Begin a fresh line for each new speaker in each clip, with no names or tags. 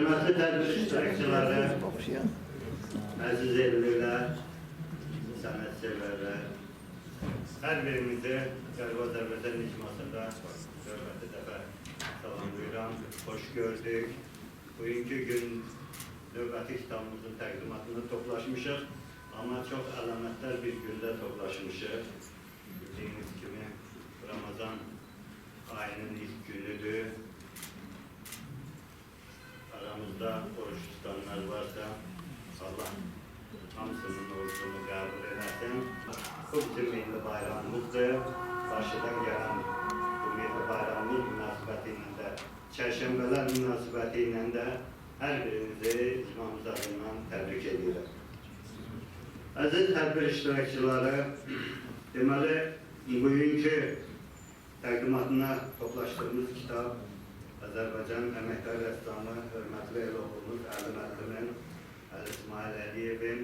Hörmətli tədbir iştirakçıları, əziz ellilər, sənətsevərlər, hər birimizi Qərbi Azərbaycan icmasında hörmətli dəfə salamlayıram, xoş gördük. Bugünkü gün növbəti kitabımızın təqdimatında toplaşmışıq, amma çox əlamətdar bir gündə toplaşmışıq. Bildiyiniz kimi Ramazan ayının ilk günüdür. Aramızda oruç tutanlar varsa Allah hamısının orucunu qəbul eləsin. Bu bizim milli bayramımızdır. Qarşıdan gələn bu milli bayramımız münasibəti ilə də, çərşənbələr münasibəti ilə də hər birinizi icmamız adından təbrik edirəm. Əziz tədbir iştirakçıları, deməli, bugünkü təqdimatına toplaşdığımız kitab Azərbaycan əməkdar rəssamı, hörmətli el oğlumuz Əli müəllimin, Əli İsmail Əliyevin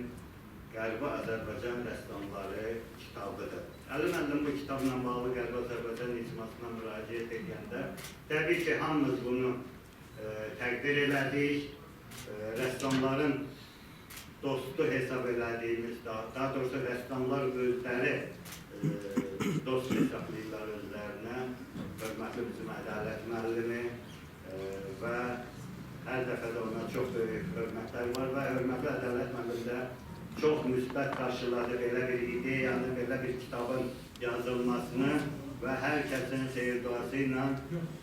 Qərbi Azərbaycan rəssamları kitabıdır. Əli müəllim bu kitabla bağlı Qərbi Azərbaycan icmasına müraciət edəndə təbii ki, hamımız bunu təqdir elədik. Rəssamların dostu hesab elədiyimiz, daha doğrusu rəssamlar özləri dost hesablayırlar özlərinə. Hörmətli bizim Ədalət müəllimi və hər dəfə də ona çox böyük hörmətlər var və hörmətli Ədalət müəllim də çox müsbət qarşıladı belə bir ideyanı, belə bir kitabın yazılmasını və hər kəsin xeyir duası ilə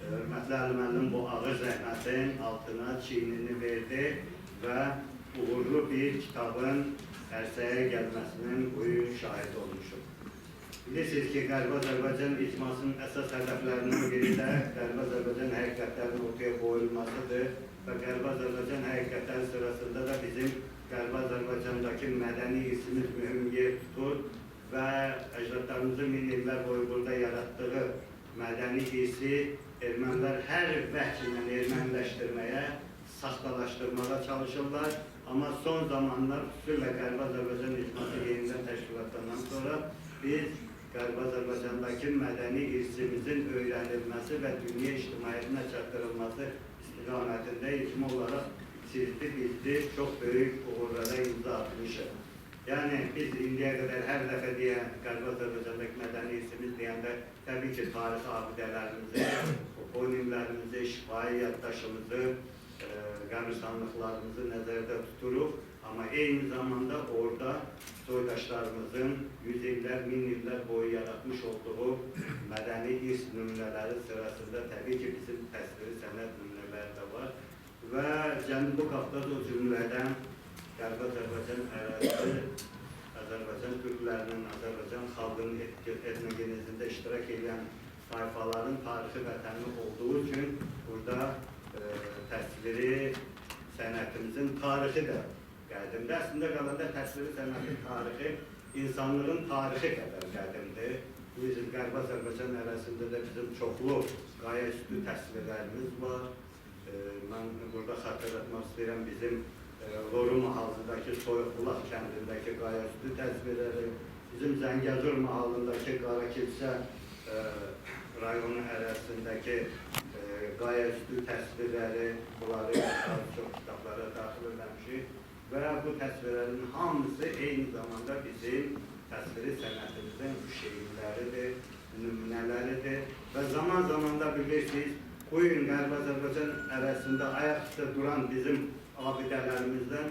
hörmətli Əli müəllim bu ağır zəhmətin altına çiynini verdi və uğurlu bir kitabın ərsəyə gəlməsinin bugün şahid olmuşuq. Bilirsiniz ki, Qərbi Azərbaycan icmasının əsas hədəflərindən biri də Qərbi Azərbaycan həqiqətlərinin ortaya qoyulmasıdır və Qərbi Azərbaycan həqiqətləri sırasında da bizim Qərbi Azərbaycandakı mədəni irsimiz mühüm yer tutur və əcdadlarımızın min illər boyu burada yaratdığı mədəni irsi ermənilər hər vəc ilə erməniləşdirməyə, saxtalaşdırmağa çalışırlar. Amma son zamanlar, xüsusilə Qərbi Azərbaycan icması yenidən təşkilatlandan sonra biz Qərbi Azərbaycandakı mədəni irsimizin öyrənilməsi və dünya ictimaiyyətinə çatdırılması istiqamətində icma olaraq sizdi, bizdi çox böyük uğurlara imza atmışıq. Yəni biz indiyə qədər hər dəfə deyən Qərbi Azərbaycandakı mədəni irsimiz deyəndə təbii ki, tarixi abidələrimizi, toponimlərimizi, şifahi yaddaşımızı, qəbirstanlıqlarımızı nəzərdə tuturuq. Amma eyni zamanda orada soydaşlarımızın yüz illər, min illər boyu yaratmış olduğu mədəni irs nümunələri sırasında təbii ki, bizim təsviri sənət nümunələri də var. Və Cənubi Qafqaz o cümlədən Qərbi Azərbaycan ərazisi Azərbaycan türklərinin, Azərbaycan xalqının etnogenezində iştirak edən tayfaların tarixi vətəni olduğu üçün burada təsviri sənətimizin tarixi də qədimdir. Əslində qalanda təsviri sənətin tarixi insanlığın tarixi qədər qədimdir. Bizim Qərbi Azərbaycan ərazisində də bizim çoxlu qaya üstü təsvirlərimiz var. Mən burada xatırlatmaq istəyirəm bizim Loru mahallındakı Soyuqbulaq kəndindəki qaya üstü təsvirləri, bizim Zəngəzur mahallındakı Qarakilsə rayonu ərazisindəki qaya üstü təsvirləri, bunları çox kitablara daxil eləmişik və bu təsvirlərin hamısı eyni zamanda bizim təsviri sənətimizin şeirləridir, nümunələridir və zaman zaman da bilirsiniz, bugün Qərbi Azərbaycan ərazisində ayaq üstə duran bizim abidələrimizdən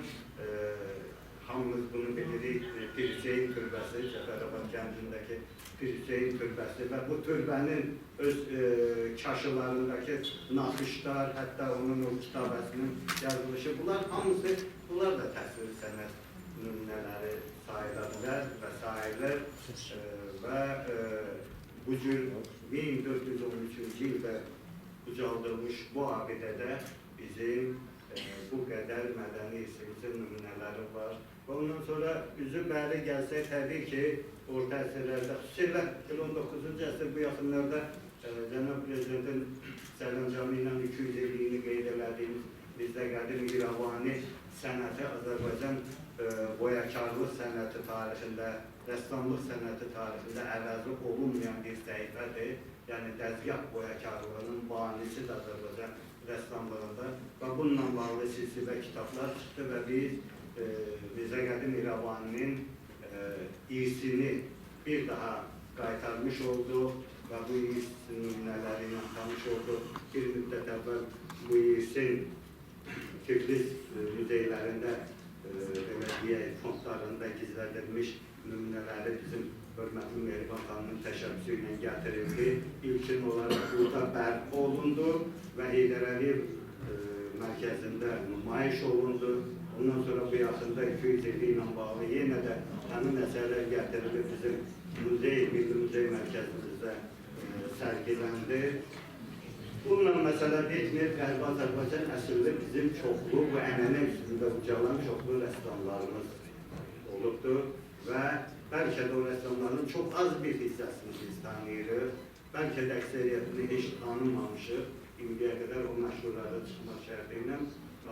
hamımız bunu bilirik, Pir Hüseyin türbəsi, Cəfərabad kəndindəki Pir Hüseyin türbəsi və bu türbənin öz kaşılarındakı naxışlar, hətta onun o kitabəsinin yazılışı, bunlar hamısı, bunlar da təsviri sənət nümunələri sayıla bilər və sayılır və bu cür 1413-cü ildə ucaldılmış bu abidədə bizim bu qədər mədəni irsimizin nümunələri var. Və ondan sonra üzü bəri gəlsək, təbii ki, orta əsrlərdə, xüsusilə 19-cu əsr bu yaxınlarda Cənab Prezidentin sərəncamı ilə 200 illiyini qeyd elədiyimiz bizdə qədim İrəvani sənəti Azərbaycan boyakarlıq sənəti tarixində, rəssamlıq sənəti tarixində əvəzi olunmayan bir səhifədir. Yəni dəzgah boyakarlığının banisi də Azərbaycan rəssamlığında və bununla bağlı silsilə kitablar çıxdı və biz Mirzə Qədim İrəvaninin irsini bir daha qaytarmış olduq və bu irs nümunələri ilə tanış olduq. Bir müddət əvvəl bu irsin Tiflis muzeylərində, belə deyək, fondlarında gizlədilmiş nümunələri bizim hörmətli Mehriban xanımın təşəbbüsü ilə gətirildi. İlkin olaraq burada bərpa olundu və Heydər Əliyev mərkəzində nümayiş olundu. Ondan sonra bu yaxında 200 illi ilə bağlı yenə də həmin əsərlər gətirilib bizim muzey, Milli Muzey mərkəzimizdə sərgiləndi. Bununla məsələ bitmir. Qərbi Azərbaycan əsilli bizim çoxlu və ənənə üstündə ucalan çoxlu rəssamlarımız olubdur və bəlkə də o rəssamların çox az bir hissəsini biz tanıyırıq, bəlkə də əksəriyyətini heç tanımamışıq indiyə qədər o məşhurlara çıxmaq şərti ilə,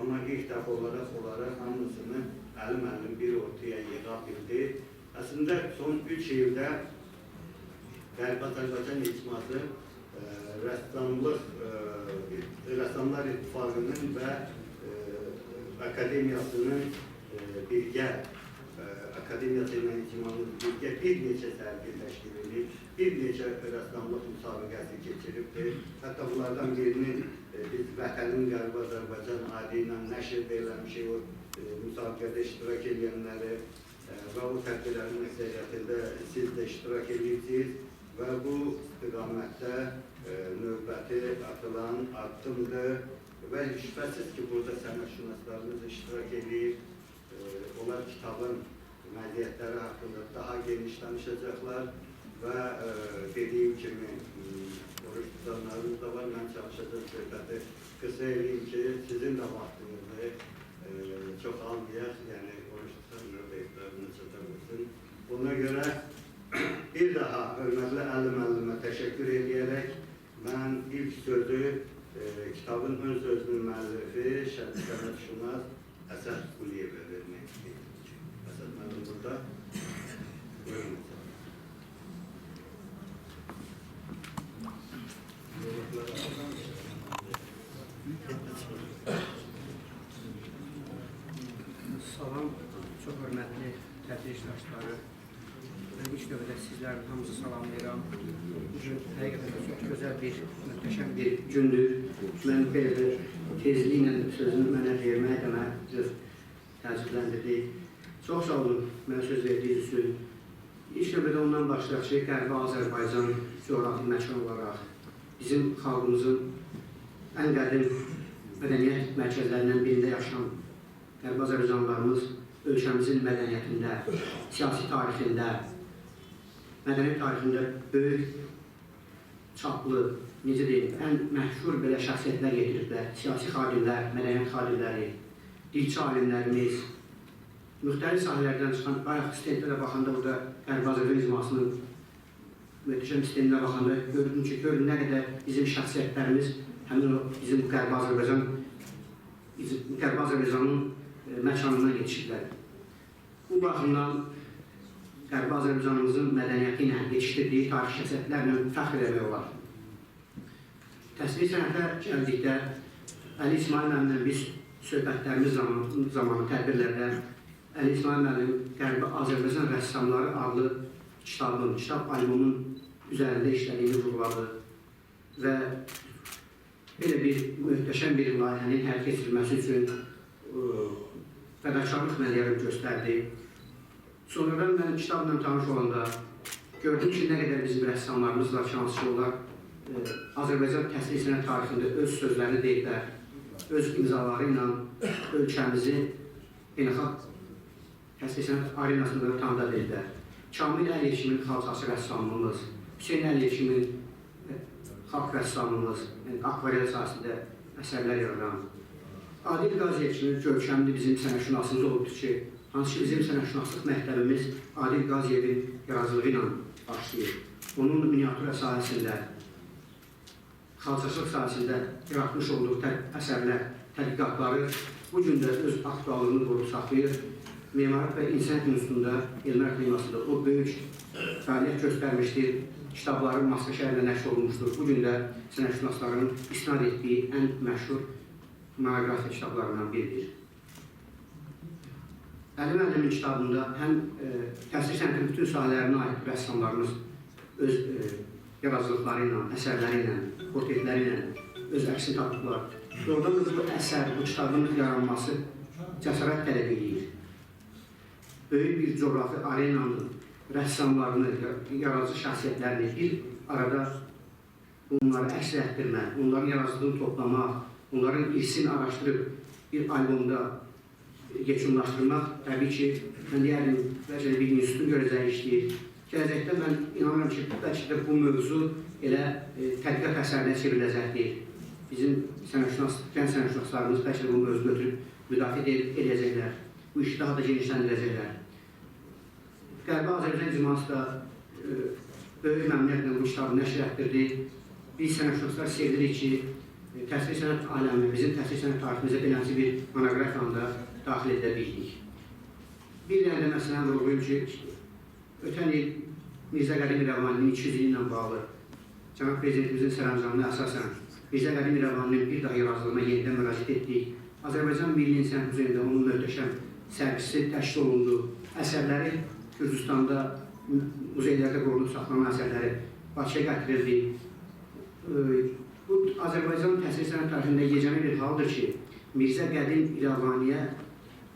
amma ilk dəfə olaraq onların hamısını Əli müəllim bir ortaya yığa bildi. Əslində son 3 ildə Qərbi Azərbaycan icması Rəssamlar İttifaqının və Akademiyasının birgə akademiyası ilə icmanın birgə bir neçə sərgi təşkil edib, bir neçə rəssamlıq müsabiqəsi keçiribdir. Hətta bunlardan birinin biz Vətənin Qərbi Azərbaycan adı ilə nəşr eləmişik o müsabiqədə iştirak edənləri və o tədbirlərin əksəriyyətində siz də iştirak edirsiniz və bu istiqamətdə növbəti atılan addımdır və şübhəsiz ki, burada sənətşünaslarımız iştirak edir. Onlar kitabın məziyyətləri haqqında daha geniş danışacaqlar və dediyim kimi oruç tutanlarımız da var. Mən çalışacağım söhbəti qısa eləyim ki, sizin də vaxtınızı çox almayaq, yəni oruç tutanlar da iftarını çata bilsin. Buna görə bir daha hörmətli Əli müəllimə təşəkkür edərək mən ilk sözü kitabın ön sözünün müəllifi sənətşünas Əsəd Quliyevə vermək istəyirəm. Əsəd müəllim burada. Buyurun.
Salam, çox hörmətli tədbir iştirakçıları. Mən ilk növbədə sizlərin hamınızı salamlayıram. Bugün həqiqətən çox gözəl bir, möhtəşəm bir gündür. Mən belə bir tezliklə sözünü mənə verməyə də mənə təəccübləndirdi. Çox sağ olun mənə söz verdiyiniz üçün. İlk növbədə ondan başlayaq ki, Qərbi Azərbaycan coğrafi məkan olaraq bizim xalqımızın ən qədim mədəniyyət mərkəzlərindən birində yaşayan Qərbi Azərbaycanlılarımız ölkəmizin mədəniyyətində, siyasi tarixində, mədəniyyət tarixində böyük çaplı, necə deyim, ən məşhur belə şəxsiyyətlər yetiriblər. Siyasi xadimlər, mədəniyyət xadimləri, dilçi alimlərimiz, müxtəlif sahələrdən çıxan, bayaq stendlərə baxanda burada Qərbi Azərbaycan icmasının möhtəşəm stendinə baxanda gördüm ki, görün nə qədər bizim şəxsiyyətlərimiz həmin o bizim Qərbi Azərbaycanın məkanından yetişiblər. Bu baxımdan Qərbi Azərbaycanımızın mədəniyyəti ilə yetişdirdiyi tarixi şəxsiyyətlərlə fəxr eləmək olar. Təsvir sənətə gəldikdə Əli İsmail müəllimlə biz söhbətlərimiz zamanı tədbirlərdə Əli İsmail müəllim Qərbi Azərbaycan rəssamları adlı kitabın, kitab albomunun üzərində işlədiyini vurğuladı və belə bir möhtəşəm bir layihənin həyata keçirilməsi üçün fədakarlıq mənə göstərdi. Sonradan mən kitabla tanış olanda gördüm ki, nə qədər bizim rəssamlarımız var ki, hansı ki, onlar Azərbaycan təsvir sənət tarixində öz sözlərini deyiblər, öz imzaları ilə ölkəmizi beynəlxalq təsvir sənət arenasında tanıda biliblər. Kamil Əliyev kimi xalçaçı rəssamımız, Hüseyn Əliyev kimi xalq rəssamımız, yəni akvarel sahəsində əsərlər yaradan, Adil Qaziyev kimi görkəmli bizim sənətşünasımız olubdur ki, hansı ki bizim sənətşünaslıq məktəbimiz Adil Qaziyevin yaradıcılığı ilə başlayır. Onun miniatura sahəsində, xalçaçılıq sahəsində yaratmış olduğu əsərlər, tədqiqatları bu gün də öz aktuallığını qoruyub saxlayır. Memarlıq və İnsan Institutunda, Elmlər Akademiyasında o böyük fəaliyyət göstərmişdir. Kitabları Moskva şəhərində nəşr olunmuşdur. Bu gün də sənətşünasların istinad etdiyi ən məşhur monoqrafiya kitablarından biridir. Əli müəllimin kitabında həm təsvir sənətinin bütün sahələrinə aid rəssamlarımız öz yaradıcılıqları ilə, əsərləri ilə, portretləri ilə öz əksini tapıblar. Doğrudan da bu əsər, bu kitabın yaranması cəsarət tələb edir. Böyük bir coğrafi arenanın rəssamlarını, yaradıcı şəxsiyyətlərini bir arada bunları əks etdirmək, onların yaradıcılığını toplamaq, onların irsini araşdırıb bir albomda yekunlaşdırmaq təbii ki, mən deyərdim, bəlkə də bir institutun görəcəyi işdir. Gələcəkdə mən inanıram ki, bəlkə də bu mövzu elə tədqiqat əsərinə çevriləcəkdir. Bizim sənətşünas, gənc sənətşünaslarımız bəlkə də bu mövzu götürüb müdafiə edəcəklər. Bu işi daha da genişləndirəcəklər. Qərbi Azərbaycan icması da böyük məmnuniyyətlə bu kitabı nəşr etdirdi. Biz sənətşünaslar sevdirik ki, təsvir sənət aləminə, bizim təsvir sənət tariximizə beləncə bir monoqrafiyanı da daxil edə bildik. Bir dənə də məsələn vurğulayım ki, ötən il Mirzə Qədim İrəvaninin 200 ili ilə bağlı Cənab Prezidentimizin sərəncamına əsasən Mirzə Qədim İrəvaninin bir daha yaradıcılığına yenidən müraciət etdik. Azərbaycan Milli İnsan Muzeyində onun möhtəşəm sərgisi təşkil olundu. Əsərləri Gürcüstanda muzeylərdə qorunub saxlanan əsərləri Bakıya gətirildi. Bu Azərbaycan təsvir sənət tarixində yeganə bir haldır ki, Mirzə Qədim İrəvaniyə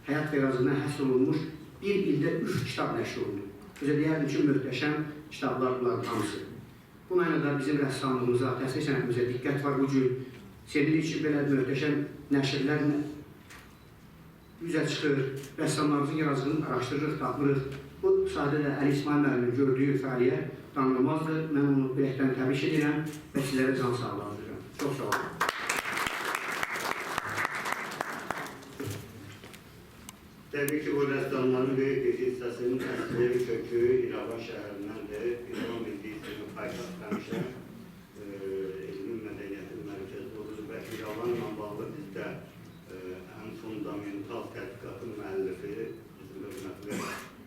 həyat və yaradıcılığına həsr olunmuş bir ildə 3 kitab nəşr olundu. Özə deyərdim ki, möhtəşəm kitablar bunların hamısı. Bu mənada bizim rəssamlığımıza, təsvir sənətimizə diqqət var bu gün. Sevinirik ki, belə möhtəşəm nəşrlər üzə çıxır, rəssamlarımızın yaradıcılığını araşdırırıq, tapırıq. Bu sadə də Əli İsmayıl müəllimin gördüyü fəaliyyət danılmazdır. Mən onu ürəkdən təbrik edirəm və sizlərə can sağlığı arzulayıram. Çox sağ olun.
Təbii ki, bu rəssamların böyük bir hissəsinin əsli kökü İrəvan şəhərindəndir. İrəvan bildiyi kimi paytaxt həmişə elmin, mədəniyyətin mərkəzi olur və İrəvanla bağlı bizdə ən fundamental tədqiqatın müəllifi bizim hörmətli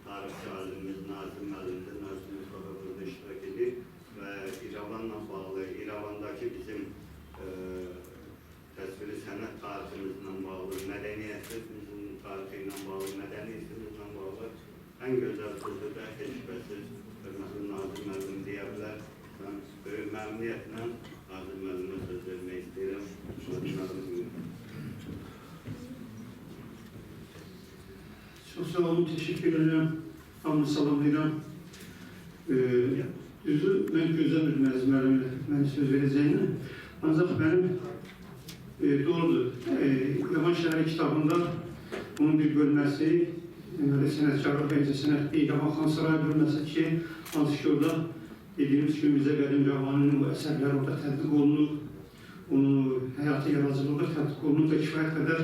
tarixçi alimimiz Nazim müəllimdir. Nazim Mustafa burada iştirak edir və İrəvanla bağlı, İrəvandakı bizim təsviri sənət tariximizlə bağlı, mədəniyyətimizin tarixi ilə bağlı, mədəni irsimizlə bağlı ən gözəl sözü də heç şübhəsiz hörmətli Nazim müəllim deyə bilər. Mən böyük məmnuniyyətlə Nazim müəllimə söz vermək istəyirəm. Nazim müəllim, buyurun.
Çox sağ olun, teşekkür ederim. Hamını salamlayıram. Düzü, mən gözləmirdim Əziz müəllimlə mən söz verəcəyini. Ancaq mənim doğrudur. İrəvan şəhəri kitabında onun bir bölməsi, deməli, sənətkarlıq və incəsənət İrəvan Xan Sarayı bölməsi ki, hansı ki orada dediyimiz kimi Mirzə Qədim İrəvaninin bu əsərləri orada tədqiq olunub, onun həyatı yaradıcılığı orada tədqiq olunub və kifayət qədər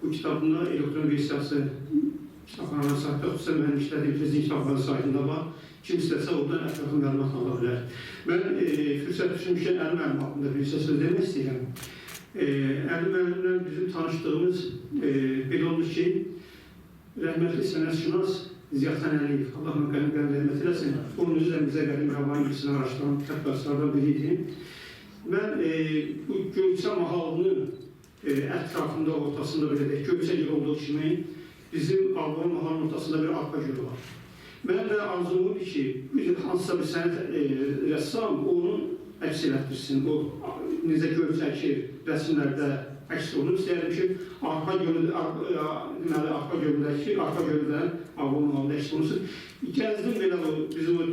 bu kitabında elektron versiyası kitabxanaların saytında, xüsusən mənim işlədiyim Prezident kitabxana saytında var. Kim istəsə oradan ətraflı məlumat ala bilər. Mən fürsət düşmüşkən Əli müəllim haqqında bir söz demək istəyirəm. Əli müəllimlə bizim tanışdığımız belə olmuş ki, rəhmətli sənətşünas Ziyadxan Əliyev, Allah ona qəm rəhmət eləsin, onun özü də Mirzə Qədim İrəvaninin ilgisini araşdıran tədqiqatçılardan biri idi. Mən bu Göyçə mahalının ətrafında, ortasında belə deyək, Göyçə yeri olduğu kimi bizim Ağbaba mahalının ortasında bir arpa gölü var. Mən də arzum odur ki, hansısa bir sənət rəssam onu əks elətdirsin. O necə Göyçə rəsimlərdə əks olunur. İstəyərdim ki, arpa gölü, deməli, arpa gölündəki, arpa gölündən Ağbaba mahalında əks olunsun. Gəzdim belə o, bizim o,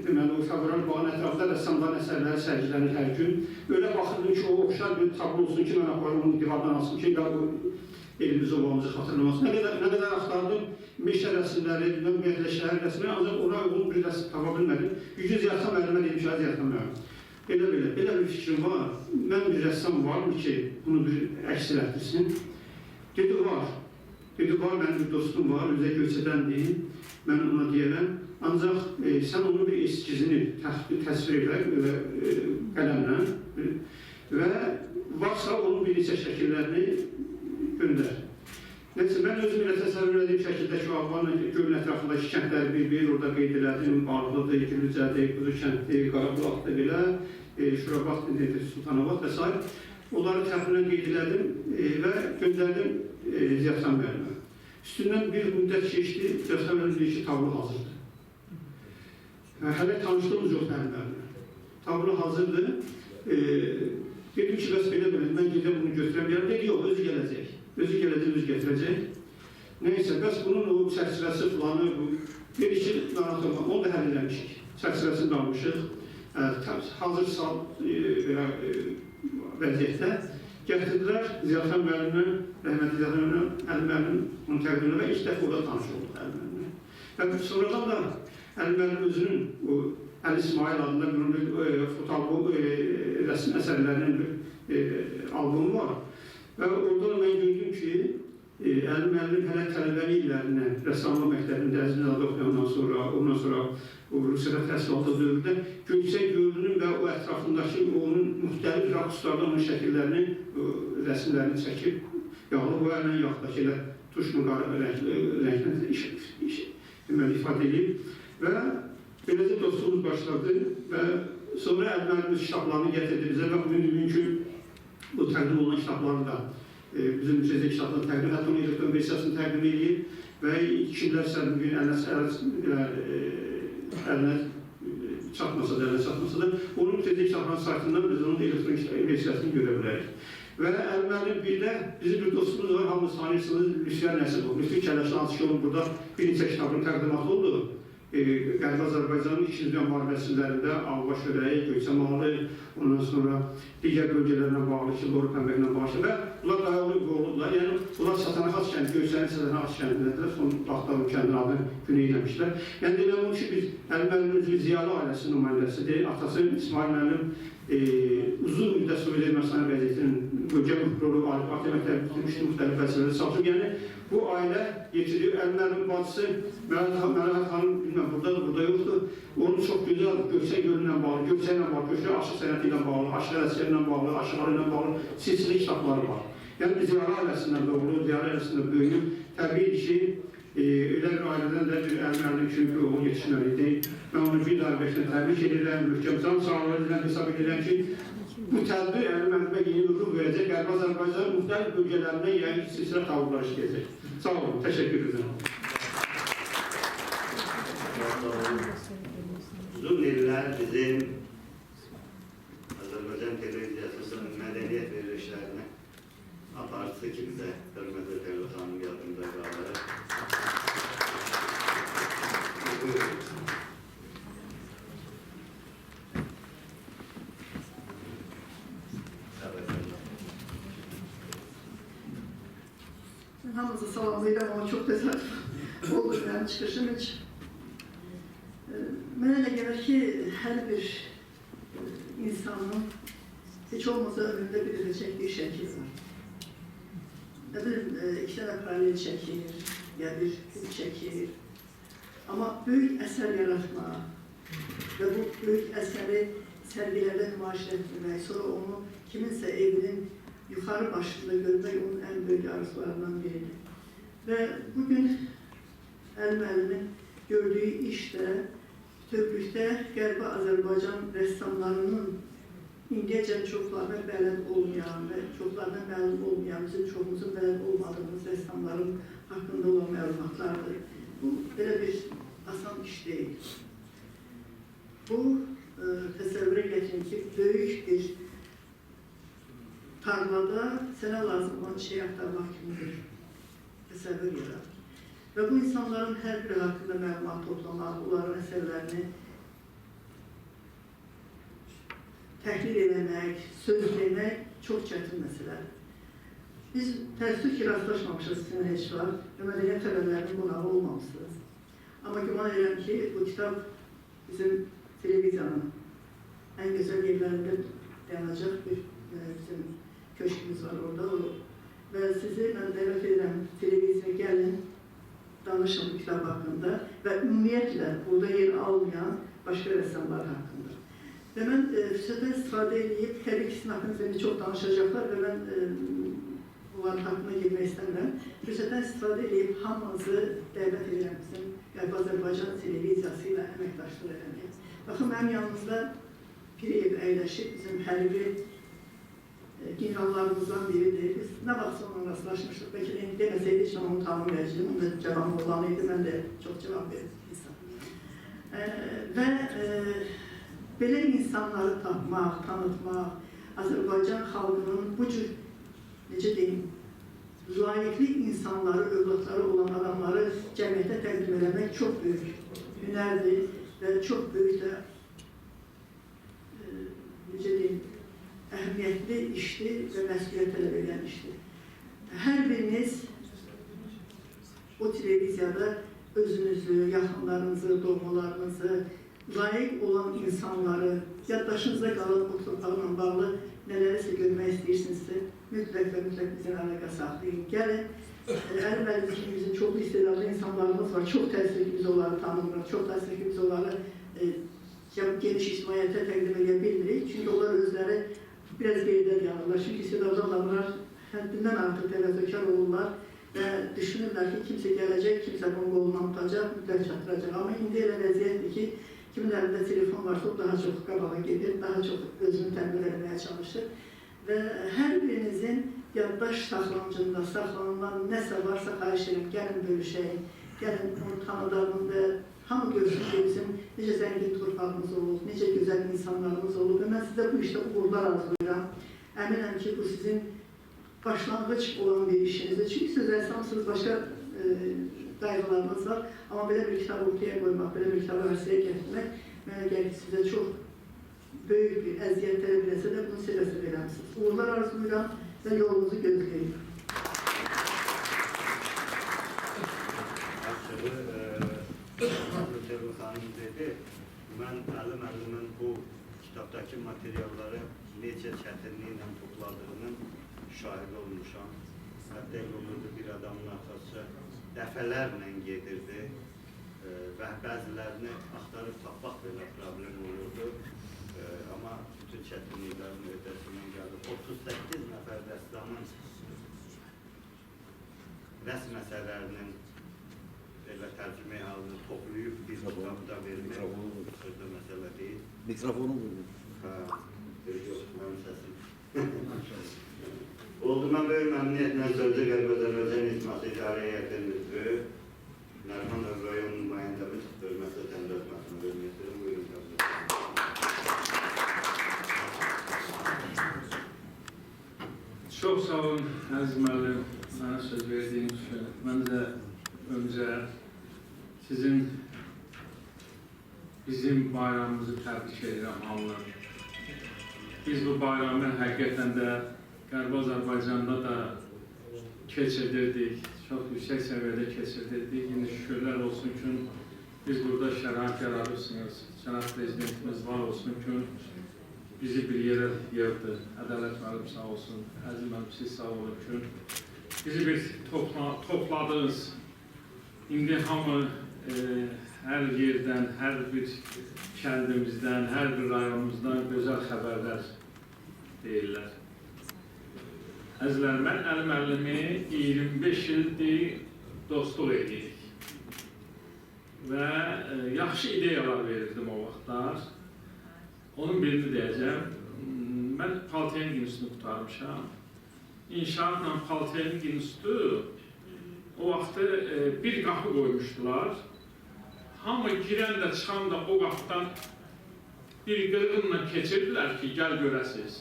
deməli, o Fəvvarə bağın ətrafında rəssamların əsərləri sərgilənir hər gün. Öyle baxırdım ki, o oxşar bir tablo olsun ki, mən aparım onu divardan asım ki, bu elimizi, obamızı xatırlamasın. Nə qədər axtardım, meşə rəsimləri, ümumiyyətlə şəhər rəsimləri, ancaq ona uyğun bir rəsim tapa bilmədim. Yüce Ziyadxan müəllimə deyim ki, Ziyadxan müəllim, belə bir fikrim var. Mən bir rəssam varmı ki, bunu bir əks elətdirsin? Dedi, var. Dedi, var, mənim bir dostum var, özə Göyçədəndir, mən ona deyərəm. Ancaq sən onun bir eskizini təsvir elə qələmlə və varsa onun bir neçə şəkillərini göndər. Neyse, mən özüm elə təsəvvür edeyim şəkildə ki, Ağvan gölün ətrafındakı kəndləri bir-bir orada qeyd elədim. Barlıdır, Gülücədir, Quzu kənddir, Qarabulaqdır belə, Şurabat, Sultanabad və s. Onları təxminən qeyd elədim və göndərdim Ziyadxan müəllimə. Üstündən bir müddət keçdi, Ziyadxan müəllim deyir ki, tablo hazırdır. Hələ tanışdığımız yoxdur Əli müəllimə. Tablo hazırdır. Dedim ki, bəs belə-belə, mən gedə bunu götürəm. Dedi, yox, özü gələcək. Özü gələcək, özü gətirəcək. Neysə, bəs bunun o çərçivəsi filanı, dedi ki, narahat olma, onu da həll eləmişik. Çərçivəsini də almışıq. Hazır sal belə vəziyyətdə gətirdilər Ziyadxan müəllimlə, rəhmətli Ziyadxan müəllimlə, Əli müəllim onun təqdiminə və ilk dəfə orada tanış olduq Əli müəllimlə. Və sonradan da Əli müəllim özünün o Əli İsmail adında bir fotoalbom, rəsm əsərlərinin bir albomu var. Və orada da mən gördüm ki, Əli müəllim hələ tələbəlik illərindən, rəssamlıq məktəbində Əzimzadə oxuyandan sonra, ondan sonra o Rusiyada təhsil aldığı dövrdə Göyçay gölünün və o ətrafındakı onun müxtəlif rakurslarda onun şəkillərini, rəsimlərini çəkib, yağlı boya ilə yaxud da ki, elə tuşla rənglə ifadə edib və beləcə dostluğumuz başladı və sonra Əli müəllim kitablarını gətirdi bizə və bugünkü bu təqdim olunan kitabları da bizim müzeydə kitablarını təqdim, hətta onun elektron versiyasını təqdim edib və kimlərsə bugün əlinə çatmasa da, onun müzeydə kitablarının saytından biz onun elektron versiyasını görə bilərik. Və Əli müəllim bir də bizim bir dostumuz var, hamınız tanıyırsınız, Lütfiyə Nəsibov. Lütfi Kələşli hansı ki, onun burada bir neçə kitabının təqdimatı oldu. Qərbi Azərbaycanın 2. Dünya müharibəsi illərində Ağbaş çörəyi, Göyçəmalı, ondan sonra digər bölgələrlə bağlı ki, Loru Pəmbəklə bağlı və bunlar dayalı olublar. Yəni, bunlar Satanaxaç kəndi, Göyçənin Satanaxaç kəndindədirlər, son vaxtda bu kəndin adını güney eləmişlər. Yəni, deyilən o ki, biz Əli müəllim özü ziyalı ailəsinin nümayəndəsidir. Atası İsmail müəllim uzun müddət Sovet Ermənistanı qəzetinin bölgə müxbiri olub, partiya məktəbi bitirmişdi, müxtəlif vəzifələrdə çalışıb. Yəni, bu ailə yetişdiyi Əli müəllimin bacısı Məlahət xanım, bilməm, buradadır, burada yoxdur. Onun çox gözəl Göyçay gölü ilə bağlı, Göyçay ilə bağlı, Göyçay aşıq sənəti ilə bağlı, Aşıq Ələsgər ilə bağlı, Aşıqları ilə bağlı silsilə kitabları var. Yəni, biz ziyalı ailəsindən doğulub, ziyalı ailəsində böyüyüb. Təbii ki, elə bir ailədən də bir Əli müəllim kimi bir oğul yetişməli idi. Mən onu bir daha beşlə təbrik edirəm, möhkəm can sağlığı edirəm, hesab edirəm ki, bu tədbir Əli müəllimə yeni bir ruh verəcək, Qərbi Azərbaycanın müxtəlif bölgələrindən yəqin ki, silsilə tavırlar işləyəcək. Sağ olun, təşəkkür edirəm.
Uzun illər bizim Azərbaycan Televiziyasının mədəniyyət verilişlərini aparıcısı kimi də hörmətli Təyyar xanım yadımda qalır. Buyurun.
Mən hamınızı salamlayıram, amma çox təsadüf oldu mənim çıxışım heç. Mənə elə gəlir ki, hər bir insanın heç olmasa ömründə bir dəfə çəkdiyi şəkil var. Nə bilim, 2 dənə paralel çəkir, ya bir gül çəkir. Amma böyük əsər yaratmaq və bu böyük əsəri sərgilərdə nümayiş etdirmək, sonra onu kiminsə evinin yuxarı başında görmək onun ən böyük arzularından biridir. Və bugün Əli müəllimin gördüyü iş də bütövlükdə Qərbi Azərbaycan rəssamlarının indiyəcən çoxlarına bələd olmayan və çoxlarına məlum olmayan, bizim çoxumuzun bələd olmadığımız rəssamların haqqında olan məlumatlardır. Bu, belə bir asan iş deyil. Bu, təsəvvürə gətirin ki, böyük bir tarlada sənə lazım olan şeyi axtarmaq kimi bir təsəvvür yaradır. Və bu insanların hər biri haqqında məlumat toplamaq, onların əsərlərini təhlil eləmək, söz demək çox çətin məsələdir. Biz təəssüf ki, rastlaşmamışız sizinlə heç vaxt və mədəniyyət xəbərlərinin qonağı olmamışsınız. Amma güman edirəm ki, bu kitab bizim televiziyanın ən gözəl yerlərində dayanacaq bir bizim köşkümüz var orada. Və sizi mən dəvət edirəm, televiziyaya gəlin, danışın bu kitab haqqında və ümumiyyətlə burada yer almayan başqa rəssamlar haqqında. Və mən fürsətdən istifadə edib, təbii ki, sizin haqqınızda indi çox danışacaqlar və mən onların haqqına girmək istəmirəm. Fürsətdən istifadə edib hamınızı dəvət edirəm bizim Qərbi Azərbaycan televiziyası ilə əməkdaşlıq eləməyə. Baxın, mənim yanımızda Piriyev əyləşib bizim hərbi generallarımızdan biridir. Biz nə vaxtsa onunla rastlaşmışdıq. Bəlkə də indi deməsəydi heç onu tanımayacağım. O da cavan oğlan idi, mən də çox cavab verirdim insan. Və belə insanları tapmaq, tanıtmaq, Azərbaycan xalqının bu cür, necə deyim, layiqli insanları, övladları olan adamları cəmiyyətə təqdim eləmək çox böyük hünərdir və çox böyük də, necə deyim, əhəmiyyətli işdir və məsuliyyət tələb edən işdir. Hər biriniz o televiziyada özünüzü, yaxınlarınızı, doğmalarınızı, layiq olan insanları, yaddaşınıza qalan o torpaqla bağlı nələrisə görmək istəyirsinizsə, mütləq və mütləq bizimlə əlaqə saxlayın. Gəlin, Əli müəllim kimi bizim çoxlu istedadlı insanlarımız var. Çox təəssüf ki, biz onları tanımırıq, çox təəssüf ki, biz onları geniş ictimaiyyətə təqdim edə bilmirik. Çünki onlar özləri biraz geridə dayanırlar. Çünki istedadlı adamlar həddindən artıq təvəzzökar olurlar və düşünürlər ki, kimsə gələcək, kimsə bunun qolundan tutacaq, mütləq çatdıracaq. Amma indi elə vəziyyətdir ki, kimin əlində telefon varsa, o daha çox qabağa gedir, daha çox özünü təmin etməyə çalışır. Və hər birinizin yaddaş saxlancında saxlanılan nəsə varsa, xahiş edirəm, gəlin bölüşək, gəlin onu tanıdalım və hamı görsün ki, bizim necə zəngin torpağımız olub, necə gözəl insanlarımız olub və mən sizə bu işdə uğurlar arzulayıram. Əminəm ki, bu sizin başlanğıc olan bir işinizdir. Çünki siz rəssamsınız, başqa qayğılarınız var. Amma belə bir kitabı ortaya qoymaq, belə bir kitabı ərsəyə gətirmək mənə gəlir ki, sizə çox böyük bir əziyyət tələb eləsə də bunu sevə-sevə eləmisiniz. Uğurlar arzulayıram və yolunuzu gözləyirəm.
Açığı, Sevil xanım dedi, mən Əli müəllimin bu kitabdakı materialları necə çətinliklə topladığının şahidi olmuşam. Hətta elə olurdu, bir adamın arxası dəfələrlə gedirdi və bəzilərini axtarıb tapmaq belə problem olurdu. Amma bütün çətinliklərin öhdəsindən gəldi. 38 nəfər rəssamın rəsm əsərlərinin belə tərcümə halını toplayıb bir kitabda vermək xırda məsələ deyil.
Mikrofonu vurdu.
Hə, yox, mənim səsim. Oldu, mən böyük məmnuniyyətlə sözü Qərbi Azərbaycan İctimai İdarə Heyətinin üzvü Nərimanov rayon nümayəndəmiz hörmətli Təmizət Məhəmməd vermək istəyirəm. Buyurun, Təmizət.
Çox sağ olun, Əziz müəllim, mənə söz verdiyiniz üçün. Mən də öncə sizin, bizim bayramımızı təbrik edirəm hamını. Biz bu bayramı həqiqətən də Qərbi Azərbaycanda da keçirdirdik, çox yüksək səviyyədə keçirdirdik. İndi şükürlər olsun ki, biz burada şərait yaradırsınız, cənab prezidentimiz var olsun ki, bizi bir yerə yığdı. Ədalət müəllim sağ olsun, Əziz müəllim siz sağ olun ki, bizi bir topladınız. İndi hamı hər yerdən, hər bir kəndimizdən, hər bir rayonumuzdan gözəl xəbərlər deyirlər. Əzizlər, mən Əli müəllimi 25 ildir dostluq edirik və yaxşı ideyalar verirdim o vaxtlar. Onun birini deyəcəm, mən Politexnik İnstitutunu qurtarmışam. İnşaatla Politexnik İnstitutu o vaxtı bir qapı qoymuşdular. Hamı girən də çıxan da o qapıdan bir qırğınla keçirdilər ki, gəl görəsiniz.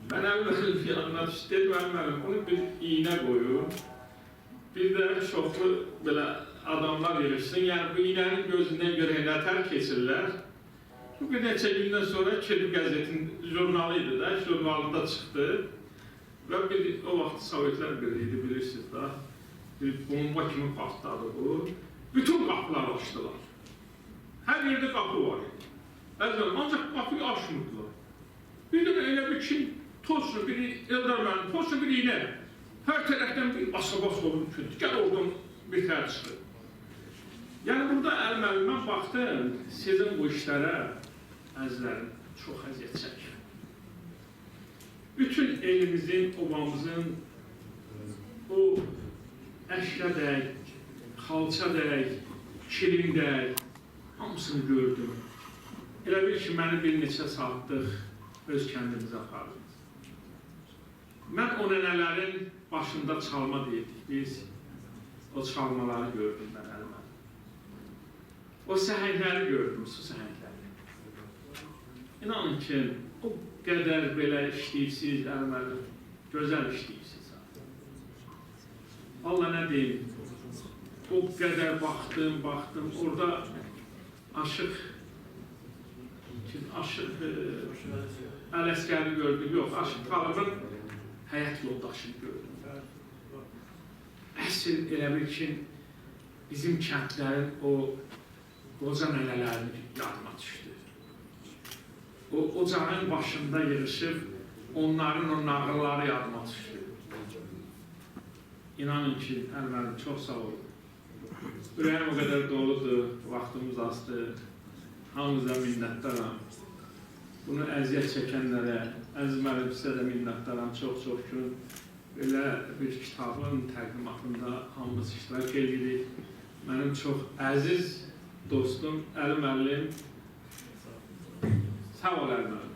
Mən Əli müəllimin yanına düşdüm, dedim, Əli müəllim, onu bir iynə qoyun, bir də çoxlu belə adamlar yığışsın, yəni bu iynənin gözündən görək nətər keçirlər. Bu bir neçə gündən sonra Kirpi qəzetin jurnalı idi də, jurnalında çıxdı və bir, o vaxt Sovetlər Birliyi idi, bilirsiniz da, bir bomba kimi partladı bu. Bütün qapıları açdılar. Hər yerdə qapı var idi. Əzizim, ancaq qapıyı açmırdılar. Bir də elə bir kim, toçlu bir Eldar müəllim, toçlu bir iynə. Hər tərəfdən bir basa-bas olub ki, gəl oradan bir tər çıxır. Yəni burada Əli müəllim, mən baxdım, sizin bu işlərə, əzizlərim, çox əziyyət çəkir. Bütün elimizin, obamızın O əşya dəyək, xalça dəyək, kilim dəyək, hamısını gördüm. Elə bil ki, məni bir neçə saatlıq öz kəndimizə apardınız. Mən o nənələrin başında çalma deyirdik biz. O çalmaları gördüm mən əlimə. O səhəngləri gördüm, su səhəngləri. İnanın ki, o qədər belə işləyipsiniz, əlim, gözəl işləyipsiniz. Allah nə deyim, o qədər baxdım, baxdım, orada Aşıq Ələsgərini gördüm, yox, Aşıq Talıbın həyat yoldaşını gördüm. Əsl elə bil ki, bizim kəndlərin o qoca nənələrini yadıma düşdü. O ocağın başında yığışıb, onların o nağılları yadıma düşdü. İnanın ki, Əli müəllim, çox sağ olun. Ürəyim o qədər doludur, vaxtımız azdır. Hamınıza minnətdaram. Bunu əziyyət çəkənlərə, əziz müəllim, sizə də minnətdaram çox-çox gün. Belə bir kitabın təqdimatında hamımız iştirak edirik. Mənim çox əziz dostum Əli müəllim. Sağ ol Əli müəllim.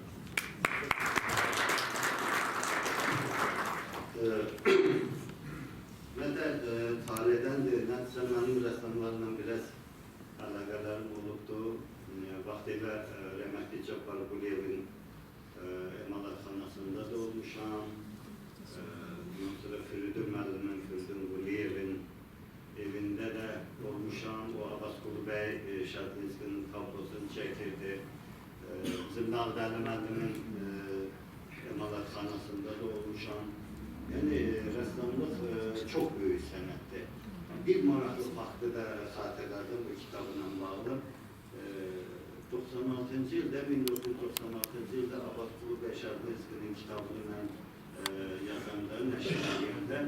Mən də taleyədəndir, nəticə mənim rəssamlarla biraz əlaqələrim olubdur. Vaxtilə rəhmətli Cabbar Quliyevin emalatxanasında da olmuşam. Ondan sonra Firidun müəllimin, Firidun Quliyevin evində də olmuşam. O Abbasqulu bəy Şadlinskinin tablosunu çəkirdi. Bizim Nağdəli müəllimin emalatxanasında da olmuşam. Yəni, rəssamlıq çox böyük sənətdir. Bir maraqlı faktı da xatırladım bu kitabla bağlı. 96-cı ildə, 1996-cı ildə Abbasqulu bəy Şadlinskinin kitabını mən yazanda, nəşr edəndə,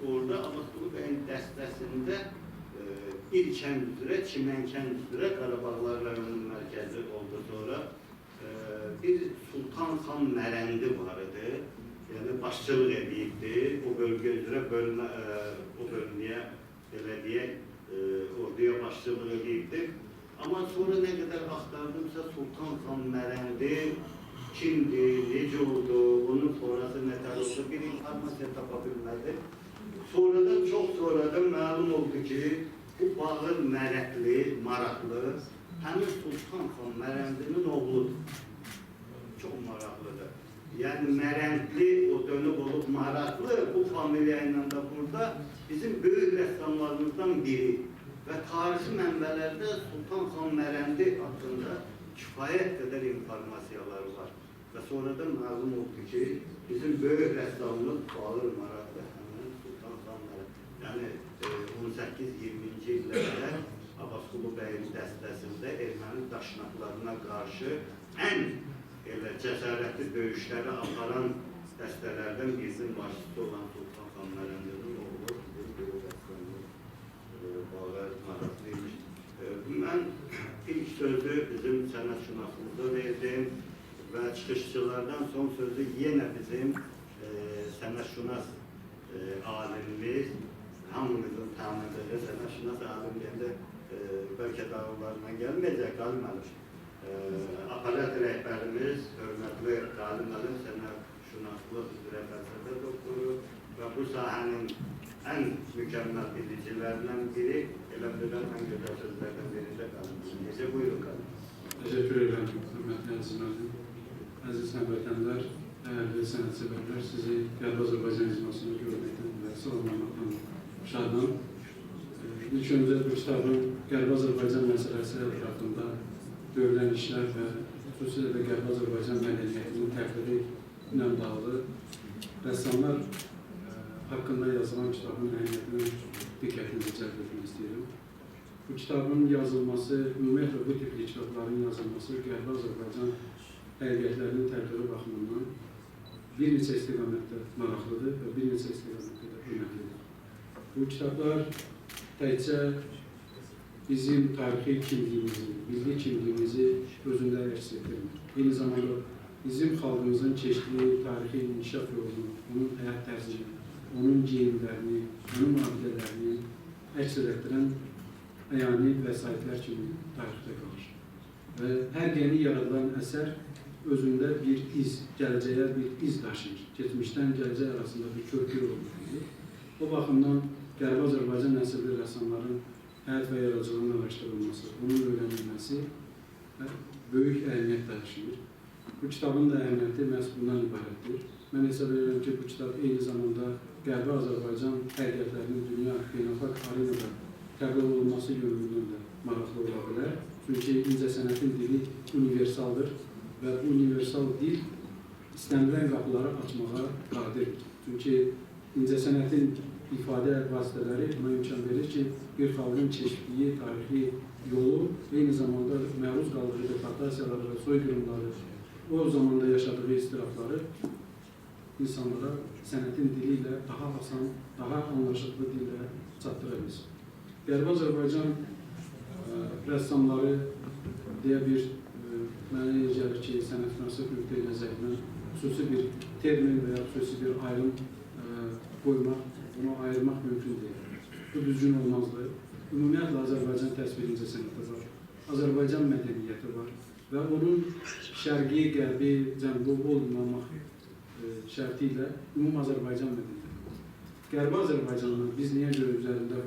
orada Abbasqulu bəyin dəstəsində bir kənd üzrə, Çimən kənd üzrə, Qarabağlar rayonunun mərkəzi oldu sonra, bir Sultan xan Mərəndi var idi. Yəni, başçılıq edibdi, o bölgə üzrə bölmə, o bölməyə, belə deyək, orduya başçılıq edibdi. Amma sonra nə qədər axtardımsa, Sultan xan Mərəndi kimdir, necə oldu, onun sonrası nətər oldu, bir informasiya tapa bilmədi. Sonradan, çox sonradan məlum oldu ki, bu Bağır Mərətli, maraqlı, həmin Sultan xan Mərəndinin oğludur. Çox maraqlıdır. Yəni, Mərəndli, o dönüb olub maraqlı, bu familiya ilə də burada bizim böyük rəssamlarımızdan biri. Və tarixi mənbələrdə Sultan xan Mərəndi haqqında kifayət qədər informasiyalar var. Və sonradan məlum oldu ki, bizim böyük rəssamımız Bağır Maraqlı, həmin Sultan xan Mərəndi. Yəni, 18-20-ci illərdə Abbasqulu bəyin dəstəsində erməni daşnaqlarına qarşı ən elə cəsarətli döyüşləri aparan dəstələrdən birinin başçısı olan Sultan xan Mərəndinin oğlu bizim böyük rəssamımız Bağır Maraqlı imiş. Mən ilk sözü bizim sənətşünasımıza verdim və çıxışçılardan son sözü yenə bizim sənətşünas alimimiz, hamımızın tanıdığı sənətşünas alim deyəndə bəlkə dağlarından gəlməyəcək, Qalim müəllim. Aparat rəhbərimiz, hörmətli Qalim müəllim, sənətşünaslıq üzrə fəlsəfə doktoru və bu sahənin ən mükəmməl bilicilərindən biri, elə bilən ən gözəl sözlərdən biri də Qalim müəllim. Necə buyurun Qalim?
Təşəkkür edirəm, hörmətli əziz müəllim. Əziz həmvətənlər, dəyərli sənətsevərlər, sizi Qərbi Azərbaycan icmasında görməkdən və salamlamaqdan şadam. İlk öncə bu kitabın Qərbi Azərbaycan məsələsi ətrafında görülən işlər və xüsusilə də Qərbi Azərbaycan mədəniyyətinin təbliği ilə bağlı rəssamlar haqqında yazılan kitabın əhəmiyyətini diqqətinizi cəlb etmək istəyirəm. Bu kitabın yazılması, ümumiyyətlə bu tipli kitabların yazılması Qərbi Azərbaycan həqiqətlərinin təbliği baxımından bir neçə istiqamətdə maraqlıdır və bir neçə istiqamətdə də önəmlidir. Bu kitablar təkcə bizim tarixi kimliyimizi, milli kimliyimizi özündə əks etdirmir. Eyni zamanda bizim xalqımızın keçdiyi tarixi inkişaf yolunu, onun həyat tərzini, onun geyimlərini, onun abidələrini əks elətdirən əyani vəsaitlər kimi tarixdə qalır. Və hər yeni yaradılan əsər özündə bir iz, gələcəyə bir iz daşıyır. Keçmişdən gələcək arasında bir köprü olmalıdır. O baxımdan Qərbi Azərbaycan nəsilli rəssamların həyat və yaradıcılığının araşdırılması, bunun öyrənilməsi böyük əhəmiyyət daşıyır. Bu kitabın da əhəmiyyəti məhz bundan ibarətdir. Mən hesab edirəm ki, bu kitab eyni zamanda Qərbi Azərbaycan həqiqətlərinin dünya beynəlxalq arenada təbliğ olunması yönündən də maraqlı ola bilər. Çünki incəsənətin dili universaldır və bu universal dil istənilən qapıları açmağa qadirdir. Çünki incəsənətin ifadə vasitələri buna imkan verir ki, bir xalqın keçdiyi tarixi yolu, eyni zamanda məruz qaldığı deportasiyaları və soyqırımları, o zamanda yaşadığı istirafları insanlara sənətin dili ilə daha asan, daha anlaşıqlı dillə çatdıra bilsin. Qərbi Azərbaycan rəssamları deyə bir, mənə elə gəlir ki, sənətşünaslıq nöqteyi nəzərindən xüsusi bir termin və ya xüsusi bir ayrım qoymaq, bunu ayırmaq mümkün deyil. Bu düzgün olmazdı. Ümumiyyətlə, Azərbaycan təsvir incəsənəti var, Azərbaycan mədəniyyəti var və onun şərqi, qərbi, cənubu olmamaq şərti ilə ümum Azərbaycan mədəniyyəti var. Qərbi Azərbaycanla biz niyə görə üzərində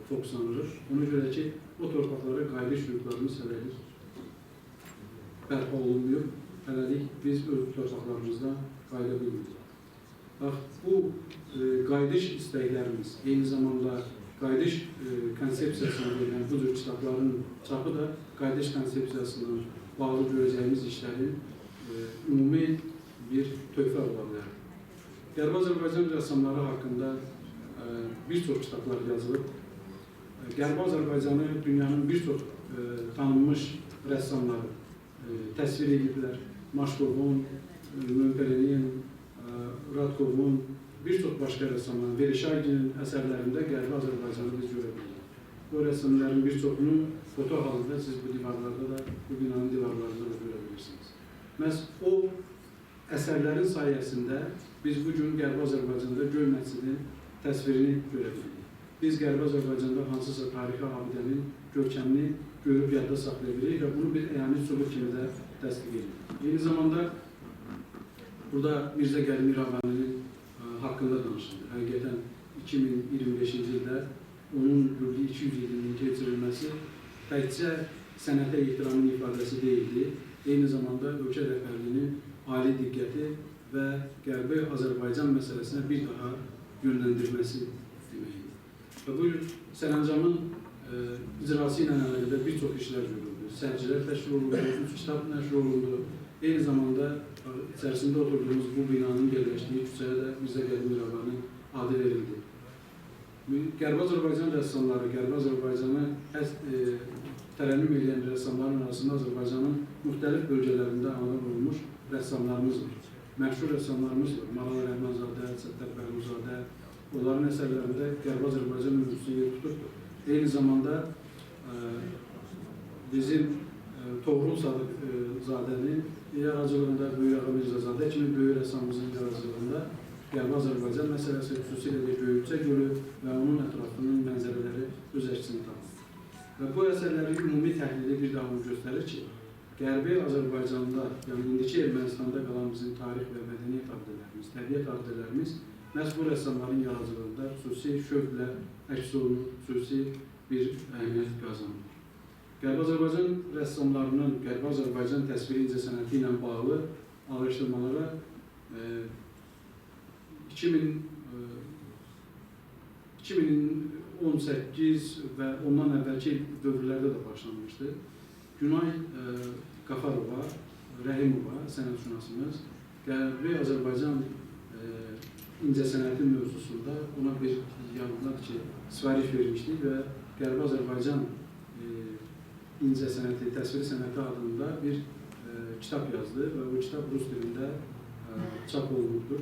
fokuslanırıq? Ona görə ki, o torpaqlara qayıdış hüquqlarımız hələlik bərpa olunmuyor. Hələlik biz öz torpaqlarımızdan qayıda bilmirik. Bax, bu qayıdış istəklərimiz, eyni zamanda qayıdış konsepsiyasına verilən bu cür kitabların çapı da qayıdış konsepsiyasından bağlı görəcəyimiz işlərin ümumi bir töhfə ola bilər. Qərbi Azərbaycan rəssamları haqqında bir çox kitablar yazılıb. Qərbi Azərbaycanı dünyanın bir çox tanınmış rəssamları təsvir ediblər. Maşkovun, Mönperenin, Radkovun, bir çox başqa rəssamların, Verişaginin əsərlərində Qərbi Azərbaycanı biz görə bilirik. O rəssamların bir çoxunu foto halında siz bu divarlarda da, bu binanın divarlarında da görə bilirsiniz. Məhz o əsərlərin sayəsində biz bugün Qərbi Azərbaycanda Göy məscidinin təsvirini görə bilirik. Biz Qərbi Azərbaycanda hansısa tarixi abidənin görkəmini görüb yadda saxlaya bilirik və bunu bir əyani sübut kimi də təsdiq edirik. Eyni zamanda burada Mirzə Qədim İrəvaninin haqqında danışıldı. Həqiqətən 2025-ci ildə onun hürriyyəti 200 ilinin keçirilməsi təkcə sənətə ehtiramın ifadəsi deyildi. Eyni zamanda ölkə rəhbərliyinin ali diqqəti və Qərbi Azərbaycan məsələsinə bir daha yönləndirməsi deməkdir. Və bu sərəncamın icrası ilə əlaqədar bir çox işlər görüldü. Sərgilər təşkil olundu, 3 kitab nəşr olundu. Eyni zamanda içərisində oturduğumuz bu binanın yerləşdiyi küçəyə də Mirzə Qədim İrəvaninin adı verildi. Qərbi Azərbaycan rəssamları, Qərbi Azərbaycanı tərənnüm edən rəssamların arasında Azərbaycanın müxtəlif bölgələrində anadan olmuş rəssamlarımız var. Məşhur rəssamlarımız var. Maral Rəhmanzadə, Səttar Bəhlulzadə, onların əsərlərində Qərbi Azərbaycan mövzusu yer tuturdu. Eyni zamanda bizim Toğrul Sadıqzadənin yaradıcılığında, Böyük Ağa Mirzəzadə kimi böyük rəssamımızın yaradıcılığında Qərbi Azərbaycan məsələsi, xüsusilə də Göyçə Gölü və onun ətrafının mənzərələri öz əksini tapır. Və bu əsərlərin ümumi təhlili bir daha onu göstərir ki, Qərbi Azərbaycanda, yəni indiki Ermənistanda qalan bizim tarix və mədəniyyət abidələrimiz, təbiət abidələrimiz məhz bu rəssamların yaradıcılığında xüsusi şövqlə əks olunur, xüsusi bir əhəmiyyət qazanır. Qərbi Azərbaycan rəssamlarının Qərbi Azərbaycan təsviri incəsənəti ilə bağlı araşdırmalara 2018 və ondan əvvəlki dövrlərdə də başlanmışdı. Günay Qafarova, Rəhimova sənətşünasımız Qərbi Azərbaycan incəsənəti mövzusunda ona bir yadındadır ki, sifariş vermişdik və Qərbi Azərbaycan incəsənəti, təsviri sənəti adında bir kitab yazdı və bu kitab rus dilində çap olunubdur.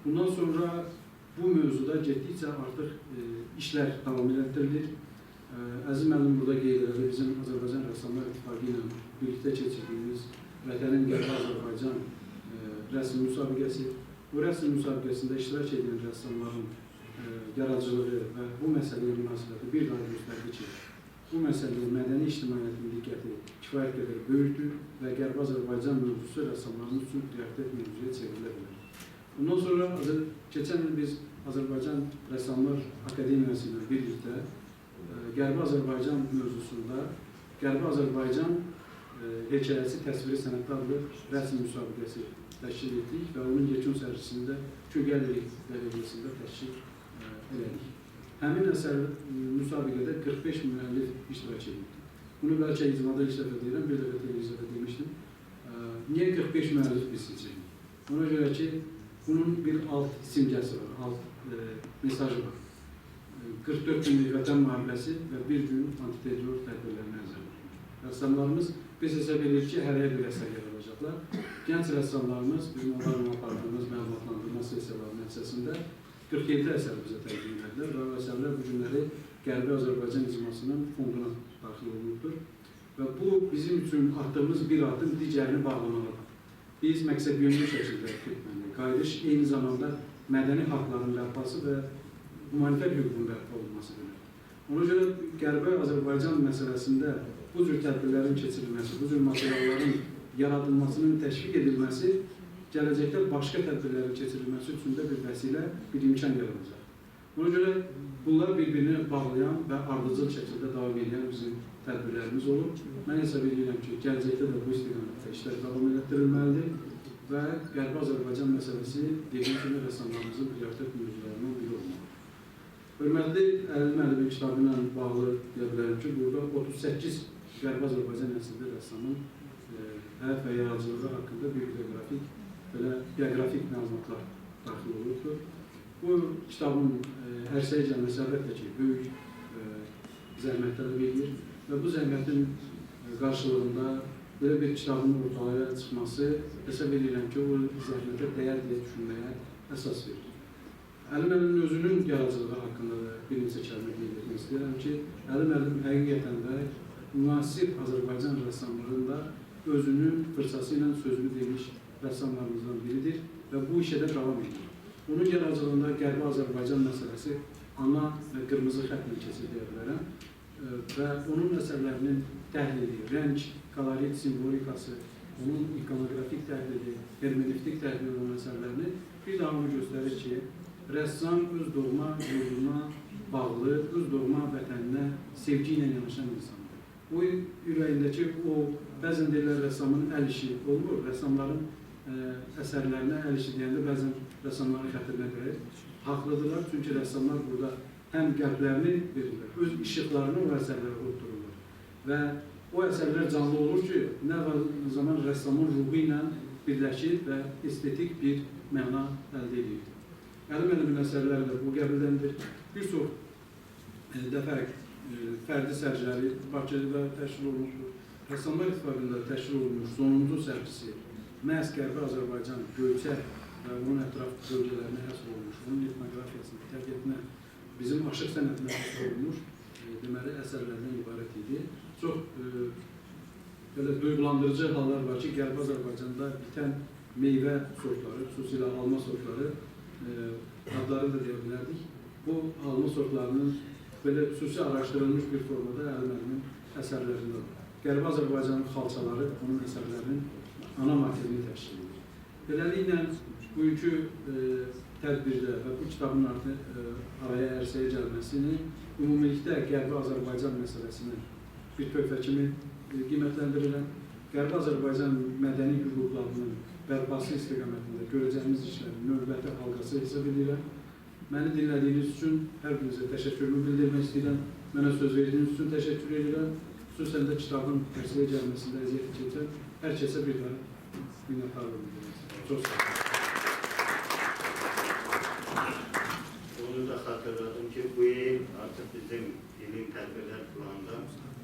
Bundan sonra bu mövzuda getdikcə artıq işlər davam elətdirilir. Əziz müəllim burada qeyd elədi, bizim Azərbaycan Rəssamlar İttifaqı ilə birlikdə keçirdiyimiz Vətənin Qərbi Azərbaycan rəsm müsabiqəsi. Bu rəsm müsabiqəsində iştirak edən rəssamların yaradıcılığı və bu məsələyə münasibəti bir daha göstərdi ki, bu məsələyə mədəni ictimaiyyətin diqqəti kifayət qədər böyükdür və Qərbi Azərbaycan mövzusu rəssamlarımız üçün prioritet mövzuya çevrilə bilər. Ondan sonra keçən il biz Azərbaycan Rəssamlar Akademiyası ilə birlikdə Qərbi Azərbaycan mövzusunda Qərbi Azərbaycan hekayəsi təsviri sənəti adlı rəsm müsabiqəsi təşkil etdik və onun yekun sərgisini də Kürgəlilik Bələdiyyəsində təşkil elədik. Həmin əsər müsabiqədə 45 müəllif iştirak edibdir. Bunu bəlkə icmada ilk dəfə deyirəm, bir dəfə televiziyada demişdim. Niyə 45 müəllif biz seçirik? Ona görə ki, bunun bir alt simgəsi var, alt mesajı var. 44 günlük vətən müharibəsi və bir gün antiterror tədbirlərinə nəzərdə tutulur. Rəssamlarımız, biz hesab edirik ki, hərəyə bir əsər yaradacaqlar. Gənc rəssamlarımız, bizim onlarla apardığımız məlumatlandırma sessiyaları nəticəsində 47 əsər bizə təqdim edilər və o əsərlər bu günləri Qərbi Azərbaycan icmasının fonduna daxil olunubdur. Və bu, bizim üçün atdığımız bir addım digərini bağlamalıdır. Biz məqsədyönlü şəkildə getməliyik. Qayıdış eyni zamanda mədəni haqların bərpası və humanitar hüququn bərpa olunması deməkdir. Ona görə Qərbi Azərbaycan məsələsində bu cür tədbirlərin keçirilməsi, bu cür materialların yaradılmasının təşviq edilməsi gələcəkdə başqa tədbirlərin keçirilməsi üçün də bir vəsilə, bir imkan yaradacaq. Ona görə bunlar bir-birini bağlayan və ardıcıl şəkildə davam edən bizim tədbirlərimiz olur. Mən hesab edirəm ki, gələcəkdə də bu istiqamətdə işlər davam elətdirilməlidir və Qərbi Azərbaycan məsələsi dediyim kimi rəssamlarımızın prioritet mövzularından biri olmalıdır. Hörmətli Əli müəllimin kitabı ilə bağlı deyə bilərəm ki, burada 38 Qərbi Azərbaycan əsilli rəssamın həyat və yaradıcılığı haqqında bir bioqrafik, belə bioqrafik məlumatlar daxil olurdu. Bu kitabın ərsəyə gəlməsi əlbəttə ki, böyük zəhmət tələb edir və bu zəhmətin qarşılığında belə bir kitabın ortaya çıxması hesab edirəm ki, o zəhmətə dəyər deyə düşünməyə əsas verir. Əli müəllimin özünün yaradıcılığı haqqında da bir neçə kəlmə qeyd etmək istəyirəm ki, Əli müəllim həqiqətən də müasir Azərbaycan rəssamlarında özünün fırçası ilə sözünü demiş rəssamlarımızdan biridir və bu işə də davam edir. Onun yaradıcılığında Qərbi Azərbaycan məsələsi ana və qırmızı xəttlə keçir deyə bilərəm və onun əsərlərinin təhlili, rəng, kolorit simvolikası, onun ikonoqrafik təhlili, hermenevtik təhlili olan əsərlərini bir daha onu göstərir ki, rəssam öz doğma yurduna bağlı, öz doğma vətəninə sevgi ilə yanaşan insandır. O ürəyindəki o, bəzən deyirlər rəssamın əl işi olmur, rəssamların əsərlərinə əl işi deyəndə bəzən rəssamların xətrinə dəyir. Haqlıdırlar, çünki rəssamlar burada həm qəlblərini verirlər, öz işıqlarını o əsərlərə uddururlar. Və o əsərlər canlı olur ki, nə zaman rəssamın ruhu ilə birləşir və estetik bir məna əldə edir. Əli müəllimin əsərləri də bu qəbildəndir. Bir çox dəfə fərdi sərgiləri Bakıda təşkil olunmuşdur. Rəssamlar İttifaqında təşkil olunmuş sonuncu sərgisi məhz Qərbi Azərbaycan, Göyçə və onun ətraf bölgələrinə həsr olunmuş, onun etnoqrafiyasına, təbiətinə, bizim aşıq sənətinə həsr olunmuş deməli, əsərlərdən ibarət idi. Çox belə duyğulandırıcı hallar var ki, Qərbi Azərbaycanda bitən meyvə sortları, xüsusilə alma sortları, adlarını da deyə bilərdik. Bu alma sortlarının belə xüsusi araşdırılmış bir formada Əli müəllimin əsərlərində var. Qərbi Azərbaycanın xalçaları onun əsərlərinin ana motivini təşkil edir. Beləliklə, bugünkü tədbirdə və bu kitabın artıq araya ərsəyə gəlməsini ümumilikdə Qərbi Azərbaycan məsələsini bir töhfə kimi qiymətləndirirəm. Qərbi Azərbaycan mədəni hüquqlarının bərpası istiqamətində görəcəyimiz işlərin növbəti halqası hesab edirəm. Məni dinlədiyiniz üçün hər birinizə təşəkkürümü bildirmək istəyirəm. Mənə söz verdiyiniz üçün təşəkkür edirəm. Xüsusən də kitabın ərsəyə gəlməsində əziyyət çəkən hər kəsə bir daha minnətdarlığımı bildirmək istəyirəm. Çox sağ olun.
Onu da hatırladım ki, bu il artıq bizim ilin tədbirlər planında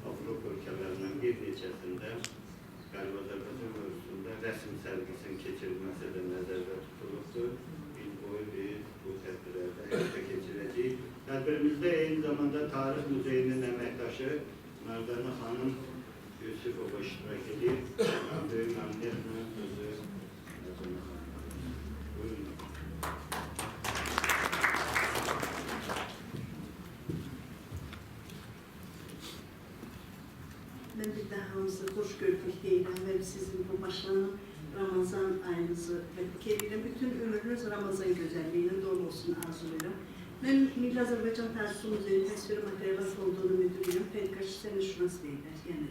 Avropa ölkələrindən bir neçəsində Qərbi Azərbaycan mövzusunda rəsm sərgisinin keçirilməsi də nəzərdə tutulubdur. İl boyu biz bu tədbirlərdə həyata keçirəcəyik. Tədbirimizdə eyni zamanda Tarix Muzeyinin əməkdaşı Mərdana xanım Yusufova iştirak edir. Böyük məmnuniyyətlə sözü Mərdana xanım. Buyurun.
Cümləniz Ramazan gözəlliyinin dolu olsun arzulayıram. Mən Milli Azərbaycan Tarixi Muzeyi təsviri materiallar fondunun müdürüyüm. Tədqiqatçı sənətşünas deyirlər. Yəni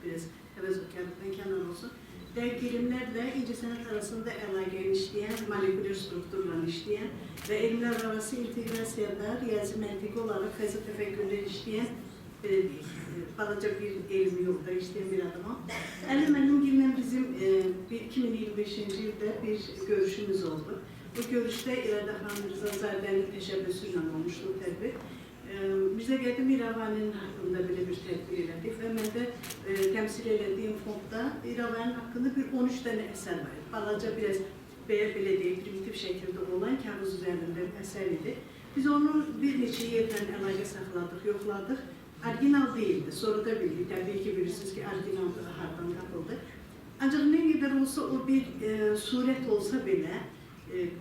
biraz təvəzzülkarlıqdan kənar olsun. Dəqiq elmlərlə incəsənət arasında əlaqəni işləyən, molekulyar strukturla işləyən və elmlər arası inteqrasiyada riyazi məntiqi olaraq fəza təfəkkürlə işləyən, belə deyək, balaca bir elmi yolda işləyən bir adamam. Əli müəllimgillə bizim 2025-ci ildə bir görüşümüz oldu. Bu görüşdə İradə xanım Mirzazadənin təşəbbüsü ilə olmuşdu o tədbir. Mirzə Qədim İrəvaninin haqqında belə bir tədbir elədik və mən də təmsil elədiyim fondda İrəvaninin haqqında bir 13 dənə əsər var. Balaca biraz belə deyək, primitiv şəkildə olan kağız üzərində əsər idi. Biz onu bir neçə yerlə əlaqə saxladıq, yoxladıq. Original değildi. Sonra da bildik. Təbii ki, bilirsiniz ki, original hardan tapıldı. Ancaq nə qədər olsa o bir surət olsa belə,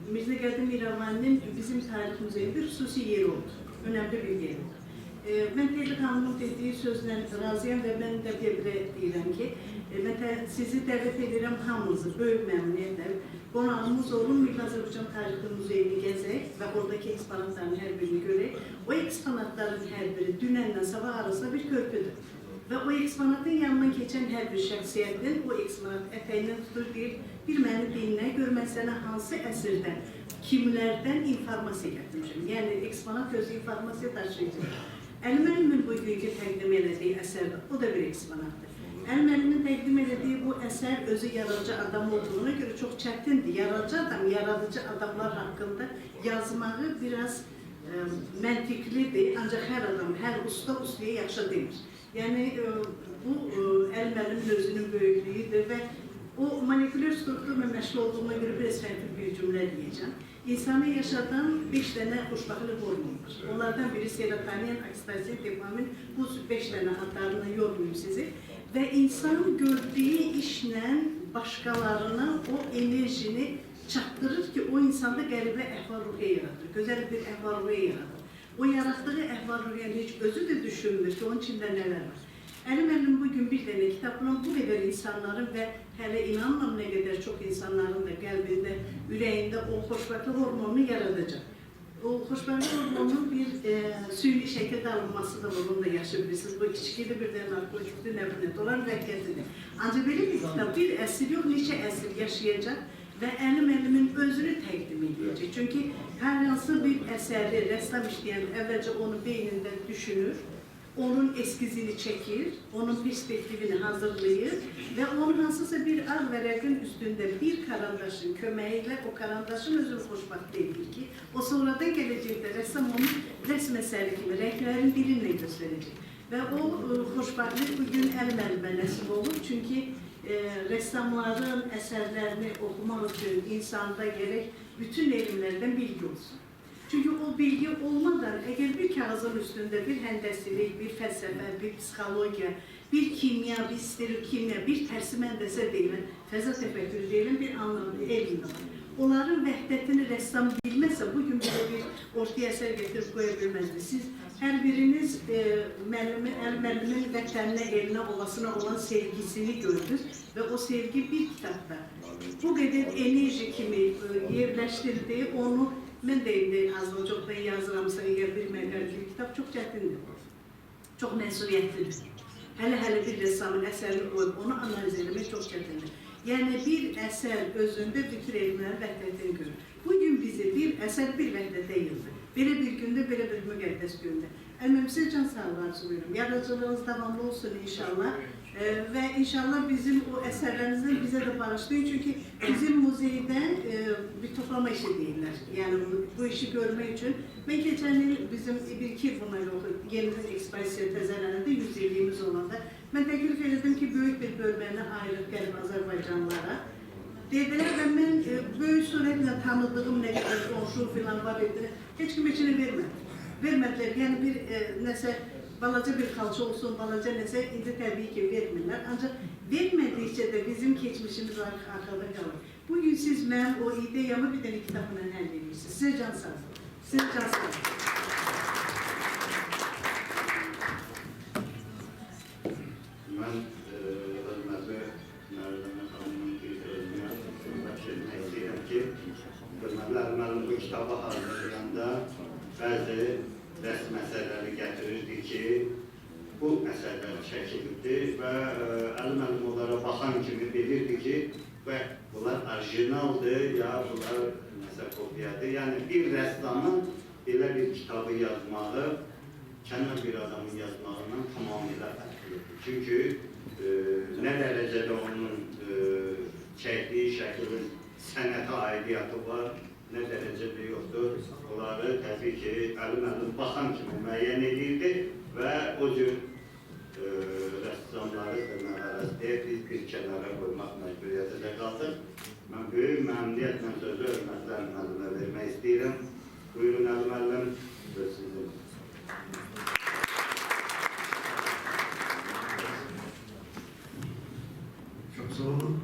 Mirzə Qədim İrəvaninin bizim tarix muzeyində bir xüsusi yeri oldu. Önəmli bir yeri oldu. Mən Telli xanımın dediyi sözlə razıyam və mən də belə deyirəm ki, mən sizi dəvət edirəm hamınızı böyük məmnuniyyətlə. Qonağımız olun, Milli Azərbaycan Tarixi Muzeyini gəzək və oradakı eksponatların hər birini görək. O eksponatların hər biri dünənlə sabah arasında bir körpüdür. Və o eksponatın yanından keçən hər bir şəxsiyyətin o eksponat ətəyindən tutur, deyir, bir məni dinlə, gör mən sənə hansı əsrdən, kimlərdən informasiya gətirmişəm. Yəni, eksponat özü informasiya daşıyıcıdır. Əli müəllimin bugünkü təqdim elədiyi əsər, o da bir eksponatdır. Əli müəllimin təqdim elədiyi bu əsər özü yaradıcı adam olduğuna görə çox çətindir. Yaradıcı adam, yaradıcı adamlar haqqında yazmağı biraz məntiqlidir, ancaq hər adam, hər usta ustaya yaxşı demir. Yəni, bu Əli müəllimin özünün böyüklüyüdür və o molekulyar strukturla məşğul olduğuna görə biraz fərqli bir cümlə deyəcəm. İnsanı yaşadan 5 dənə xoşbəxtlik hormonu var. Onlardan biri serotonin, oksitosin, dopamin, bu 5 dənə adlarını yormayayım sizi. Və insan gördüyü işlə başqalarına o enerjini çatdırır ki, o insanda qəribə əhval-ruhiyyə yaradır, gözəl bir əhval-ruhiyyə yaradır. O yaratdığı əhval-ruhiyyəni heç özü də düşünmür ki, onun içində nələr var. Əli müəllim bugün bir dənə kitabla bu qədər insanların və hələ inanmam nə qədər çox insanların da qəlbində, ürəyində o xoşbəxtlik hormonunu yaradacaq. O xoşbəxtlik hormonunun bir süni şəkildə alınması da var, onu da yaxşı bilirsiniz. Bu içkidir, bir də narkotikdir, nə bilim, onların vəqqətidir. Ancaq belə bir kitab bir əsr yox, neçə əsr yaşayacaq və Əli müəllimin özünü təqdim edəcək. Çünki hər hansı bir əsəri rəssam işləyən əvvəlcə onu beynində düşünür, onun eskizini çəkir, onun perspektivini hazırlayır və onun hansısa bir ağ vərəqin üstündə bir karandaşın köməyi ilə o karandaşın özünü xoşbəxt edir ki, o sonradan gələcəkdə rəssam onu rəsm əsəri kimi rənglərin dilinlə göstərəcək. Və o xoşbəxtlik bugün Əli müəllimə nəsib olur, çünki rəssamların əsərlərini oxumaq üçün insanda gərək bütün elmlərdən bilgi olsun. Çünki o bilgi olmadan, əgər bir kağızın üstündə bir həndəsilik, bir fəlsəfə, bir psixologiya, bir kimya, bir stereokimya, bir tərsi məndəsə deyilən, fəza təfəkkürü deyilən bir anlamlı elm var. Onların vəhdətini rəssam bilməsə, bugün belə bir ortaya əsər getirib qoya bilməzdi. Siz hər biriniz Əli müəllimin vətəninə, elinə, olasına olan sevgisini gördünüz və o sevgi bir kitabda bu qədər enerji kimi yerləşdirdi, onu mən də indi azdan çoxdan yazıramsa, əgər bir məqalə kitab çox çətindir, çox məsuliyyətlidir. Hələ-hələ bir rəssamın əsərini qoyub onu analiz eləmək çox çətindir. Yəni bir əsər özündə bütün elmlərin vəhdətini görür. Bugün bizi bir əsər bir vəhdətə yığdı. Belə bir gündə, belə bir müqəddəs gündə. Əli müəllim, sizə can sağlığı arzulayıram. Yaradıcılığınız davamlı olsun inşallah. Və inşallah bizim o əsərlərinizdən bizə də bağışlayın. Çünki bizim muzeydən bir toplama işi deyirlər. Yəni bu işi görmək üçün. Mən keçən il bizim bir-iki il bundan yox, yenidən ekspozisiya təzələnəndə 100 illiyimiz olanda mən təklif elədim ki, böyük bir bölməni ayırıb Qərb Azərbaycanlara. Dedilər və mən böyük surətlə tanıdığım nə qədər qonşu filan var idi, heç kim heç nə vermədi. Vermədilər, yəni bir nəsə balaca bir xalça olsun, balaca nəsə indi təbii ki vermirlər. Ancaq vermədikcə də bizim keçmişimiz arxada qalır. Bugün siz mənim o ideyamı bir dənə kitabla həll edirsiniz. Sizə can sağ olun. Sizə can sağ olun.
Mən hörmətli Mərdəmə xanımın bir sözünə söhbət etmək istəyirəm ki, hörmətli kitabı hazırlayanda bəzi rəsm əsərləri gətirirdi ki, bu əsərlər çəkildi və Əli müəllim onlara baxan kimi bilirdi ki, bunlar orijinaldır ya bunlar nəsə kopyadır. Yəni bir rəssamın belə bir kitabı yazmağı kənar bir adamın yazmağından tamamilə fərqlidir. Çünki nə dərəcədə onun çəkdiyi şəklin sənətə aidiyyatı var, nə dərəcədə yoxdur. Onları təbii ki, Əli müəllim baxan kimi müəyyən edirdi və o cür rəssamları dırnaq arası deyək, biz bir kənara qoymaq məcburiyyətində qaldıq. Mən böyük məmnuniyyətlə sözü hörmətli Əli müəllimə vermək istəyirəm. Buyurun Əli müəllim, söz sizin.
Çok sağ olun.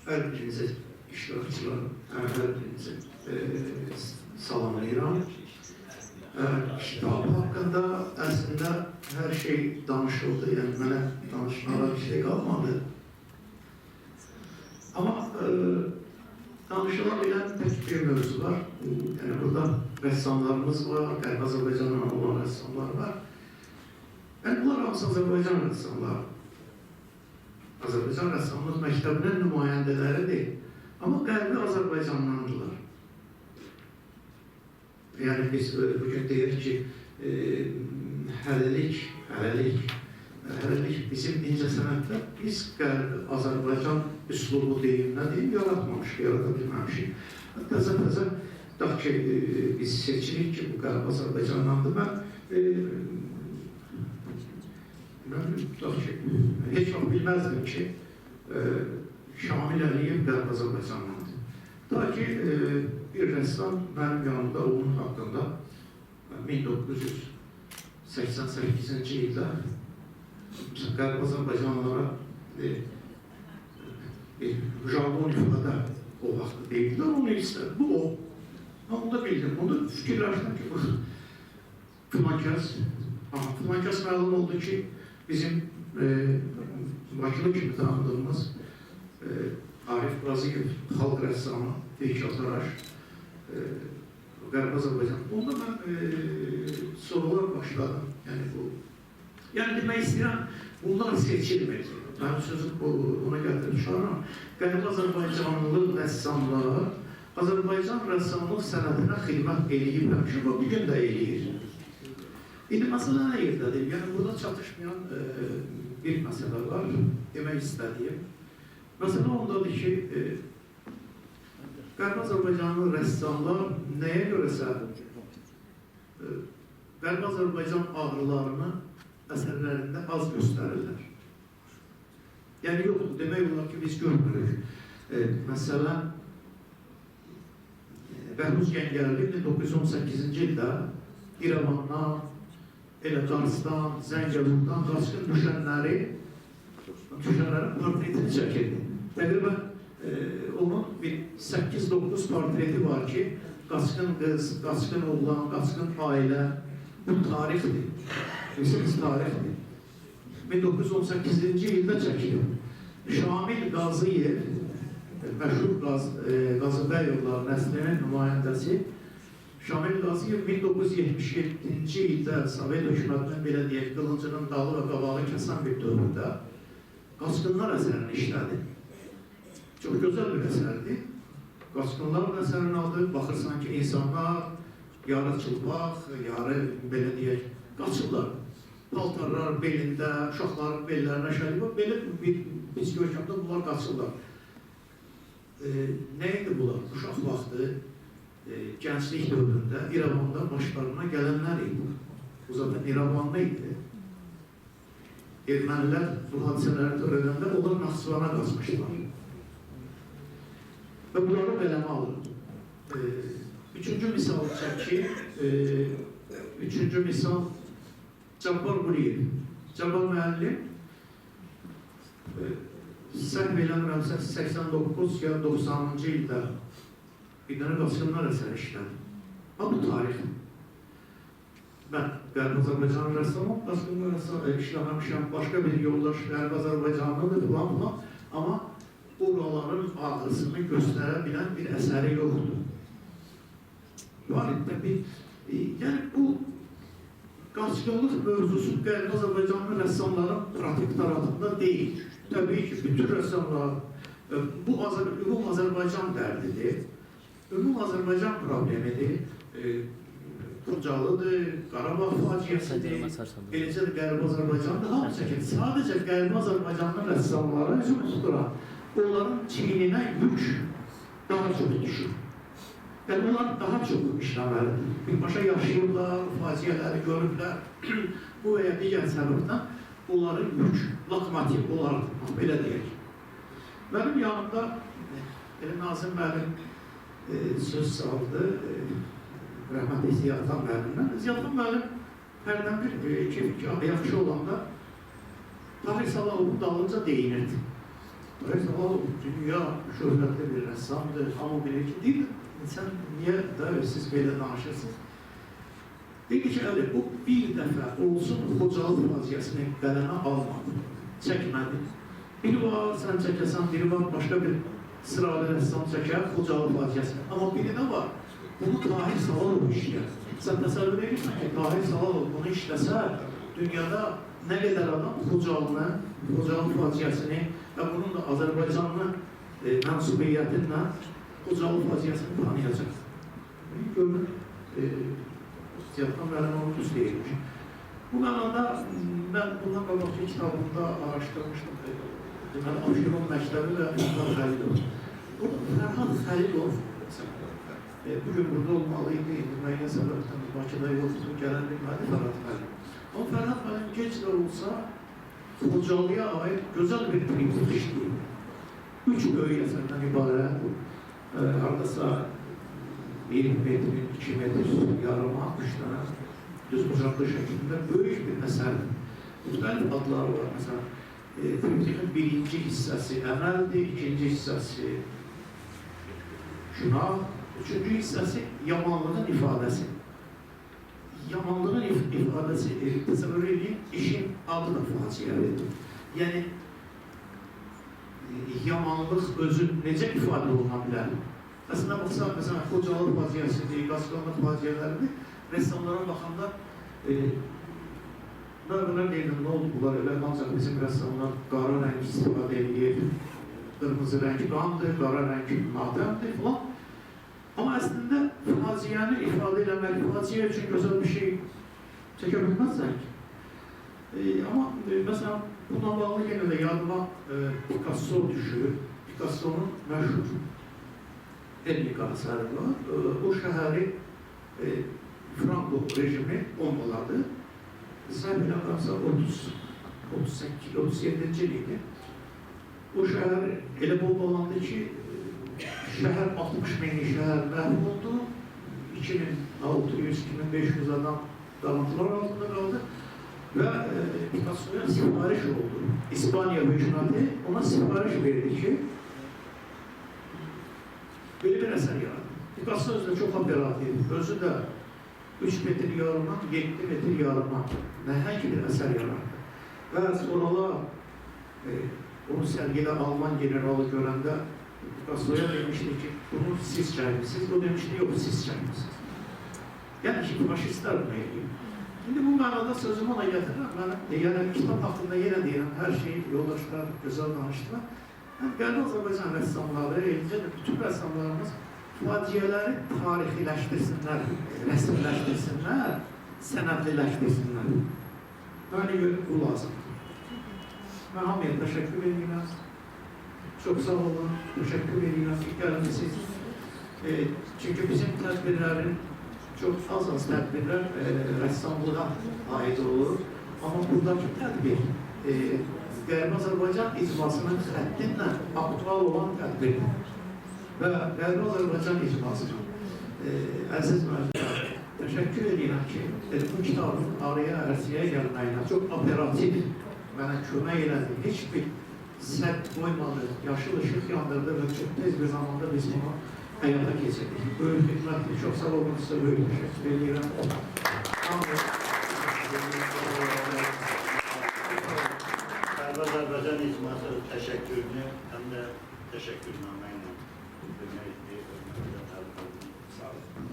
Hər birinizi, iştirakçılar, hər birinizi salamlayıram. Kitab haqqında əslində hər şey danışıldı, yəni mənə danışmağa bir şey qalmadı. Amma danışıla bilən tək bir mövzu var. Yəni burada rəssamlarımız var, Qərbi Azərbaycandan olan rəssamlar var. Yəni bunlar hamısı Azərbaycan rəssamları. Azərbaycan rəssamlıq məktəbinin nümayəndələridir. Amma Qərbi Azərbaycandandılar. Yəni biz bugün deyirik ki, hələlik bizim incəsənətdə biz Qərbi Azərbaycan üslubu deyim, nə deyim, yaratmamışıq, yarada bilməmişik. Təzə-təzə, tutaq ki, biz seçirik ki, bu Qərbi Azərbaycandandır. Mən tutaq ki, heç vaxt bilməzdim ki, Şamil Əliyev Qərbi Azərbaycandandır. Ta ki, bir rəssam mənim yanımda onun haqqında 1988-ci ildə Qərbi Azərbaycanlılara bir jargon ifadə o vaxt deyirdilər, onu istədi. Bu o. Mən onu da bildim, onu da fikirləşdim ki, bu filankəs, filankəs məlum oldu ki, bizim Bakılı kimi tanıdığımız Arif Qaziyev, xalq rəssamı, heykəltaraş, Qərbi Azərbaycan. Onda mən sorular başladım. Yəni bu, yəni demək istəyirəm, bunlar seçilmir. Mənim sözüm ona gətirib çıxarıram. Qərbi Azərbaycanlı rəssamlar Azərbaycan rəssamlıq sənətinə xidmət eləyib həmişə və bugün də eləyir. İndi məsələ nə yerdədir? Yəni burada çatışmayan bir məsələ var, demək istədiyim. Məsələ ondadır ki, Qərbi Azərbaycanlı rəssamlar nəyə görəsə Qərbi Azərbaycan ağrılarını əsərlərində az göstərirlər. Yəni yoxdur, demək olar ki, biz görmürük. Məsələn, Bəhruz Gəngərli 1918-ci ildə İrəvandan, elə Qarsdan, Zəngəzurdan qaçqın düşənlərin portretini çəkirdi. Təqribən onun bir 8-9 portreti var ki, qaçqın qız, qaçqın oğlan, qaçqın ailə, bu tarixdir. Bilirsiniz, tarixdir. 1918-ci ildə çəkilib. Şamil Qaziyev, məşhur Qazıbəyovlar nəslinin nümayəndəsi, Şamil Qaziyev 1977-ci ildə Sovet hökumətinin belə deyək, qılıncının dalı və qabağı kəsən bir dövrdə Qaçqınlar əsərini işlədi. Çox gözəl bir əsərdir. Qaçqınlar əsərinin adı, baxırsan ki, insanlar yarı çılpaq, yarı belə deyək, qaçırlar. Paltarlar belində, uşaqların bellərinə şərib, belə bir pis görkəmdə bunlar qaçırlar. Nə idi bunlar? Uşaq vaxtı, gənclik dövründə İrəvanda başlarına gələnlər idi. Bu zaten İrəvanlı idi. Ermənilər bu hadisələri törədəndə onlar Naxçıvana qaçmışlar. Və bunları qələmə alır. Üçüncü misal çək ki, üçüncü misal Cabbar Quliyev. Cabbar müəllim səhv eləmirəmsə 89 ya 90-cı ildə bir dənə qaçqınlar əsəri işlədi. Ha, bu tarix. Mən Qərbi Azərbaycanlı rəssamam, qaçqınlar əsəri işləməmişəm, başqa bir yoldaş Qərbi Azərbaycanlıdır filan filan, amma oraların ağrısını göstərə bilən bir əsəri yoxdur. Var idi təbii. Yəni bu qaçqınlıq mövzusu Qərbi Azərbaycanlı rəssamların protektoratında deyil. Təbii ki, bütün rəssamlar, bu ümum Azərbaycan dərdidir, ümum Azərbaycan problemidir, Xocalıdır, Qarabağ faciəsidir, eləcə də Qərbi Azərbaycandır, hamı çəkir. Sadəcə Qərbi Azərbaycanlı rəssamlara üzümü tuturam, onların çiyninə yük daha çox düşür. Yəni, onlar daha çox işləməlidir. Birbaşa yaşayırlar, faciələri görüblər. Bu və ya digər səbəbdən onların yük, lokomotiv olardı, belə deyək. Mənim yanımda elə Nazim müəllim söz saldı, rəhmətli Ziyadxan müəllimdən. Ziyadxan müəllim hərdən bir keyfi yaxşı olanda Tahir Salahovun dalınca deyinirdi. Tahir Salahov dünya şöhrətli bir rəssamdır, hamı bilir ki, deyir, sən niyə də siz belə danışırsınız? Dedi ki, Əli, o bir dəfə olsun Xocalı faciəsini qələmə almadı, çəkmədi. Biri var, sən çəkəsən, biri var, başqa bir sıralı rəssam çəkər Xocalı faciəsini. Amma biri də var, bunu Tahir Salahov işləyər. Sən təsəvvür edirsən ki, Tahir Salahov bunu işləsə, dünyada nə qədər adam Xocalını, Xocalı faciəsini və bunun da Azərbaycanlı mənsubiyyətinlə Xocalı faciəsini tanıyacaq. Görün, Ziyadxan müəllim onu düz deyilmiş. Bu mənada mən bundan qabaqki kitabımda araşdırmışdım. Deməli, Abşeron məktəbi və Fərhad Xəlilov. O Fərhad Xəlilov bugün burada olmalı idi, indi müəyyən səbəbdən Bakıda yoxdur, gələn bilmədi Fərhad müəllim. Amma Fərhad müəllim gec də olsa Xocalıya aid gözəl bir triptik işləyib. 3 böyük əsərdən ibarət, haradasa 1 metr, 2 metr yarıma, 3 dənə düz bucaqlı şəklində böyük bir əsərdir. Müxtəlif adları var. Məsələn, triptikin birinci hissəsi əməldir, ikinci hissəsi günah, üçüncü hissəsi yamanlığın ifadəsi. Yamanlığın ifadəsi, təsəvvür edin, işin adı da faciədir. Yəni, yamanlıq özü necə ifadə oluna bilər? Əslində baxsa, məsələn, Xocalı faciəsidir, qaçqınlıq faciələridir. Rəssamlara baxanda, mən əvvəllər deyirdim, nə oldu bunlar elə, ancaq bizim rəssamlar qara rəng istifadə edir, qırmızı rəng qandır, qara rəng matəmdir filan. Amma əslində faciəni ifadə eləmək, faciə üçün gözəl bir şey çəkə bilməzsən ki. Amma məsələn, bununla bağlı yenə də yadıma Picasso düşür. Picasso'nun məşhur Etnika əsəri var. O şəhəri Franco rejimi bombaladı. Səhv eləmirəmsə 38, 37-ci il idi. O şəhər elə bombalandı ki, şəhər 60 minlik şəhər məhv oldu. 2600, 2500 adam qalıntılar altında qaldı və Picasso'ya sifariş oldu. İspaniya hökuməti ona sifariş verdi ki, belə bir əsər yaradı. Picasso özü də çox operativ, özü də 3 metr yarımdan 7 metr yarıma nəhəng bir əsər yaradı. Və sonralar onu sərgilə Alman generalı görəndə Picasso'ya demişdi ki, bunu siz çəkmisiniz. O demişdi, yox, siz çəkmisiniz. Yəni ki, faşistlər bunu eləyir. İndi bu mənada sözümü ona gətirirəm. Mən, yəni, kitab haqqında yenə deyirəm, hər şeyi yoldaşlar gözəl danışdılar. Yəni, Qərbi Azərbaycan rəssamları, eləcə də bütün rəssamlarımız faciələri tarixiləşdirsinlər, rəsmləşdirsinlər, sənədliləşdirsinlər. Mənə görə bu lazımdır. Mən hamıya təşəkkür edirəm. Çox sağ olun, təşəkkür edirəm ki, gəlmisiniz. Çünki bizim tədbirlərin çox az-az tədbirlər rəssamlığa aid olur. Amma buradakı tədbir Qərbi Azərbaycan icmasının xəttinlə aktual olan tədbirdir. Və Qərbi Azərbaycan icması, əziz müəllimlər, təşəkkür edirəm ki, bu kitabın araya, ərsəyə gəlməyinə çox operativ mənə kömək elədi. Heç bir sədd qoymadı, yaşıl işıq yandırdı və çox tez bir zamanda biz bunu həyata keçirdik. Böyük xidmətdir, çox sağ olun, sizə böyük təşəkkür edirəm.
Qərbi Azərbaycan icması təşəkkürünü həm də təşəkkürnamə ilə bildirmək istəyir. Sağ olun.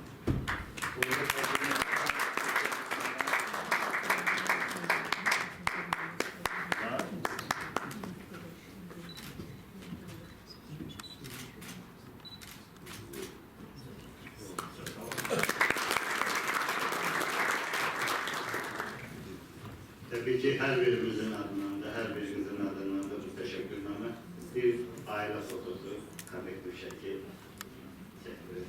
Tabii ki her birimizin adından da, her birimizin adından da bu teşekkürname bir aile fotosu, komik bir şekil çekilir.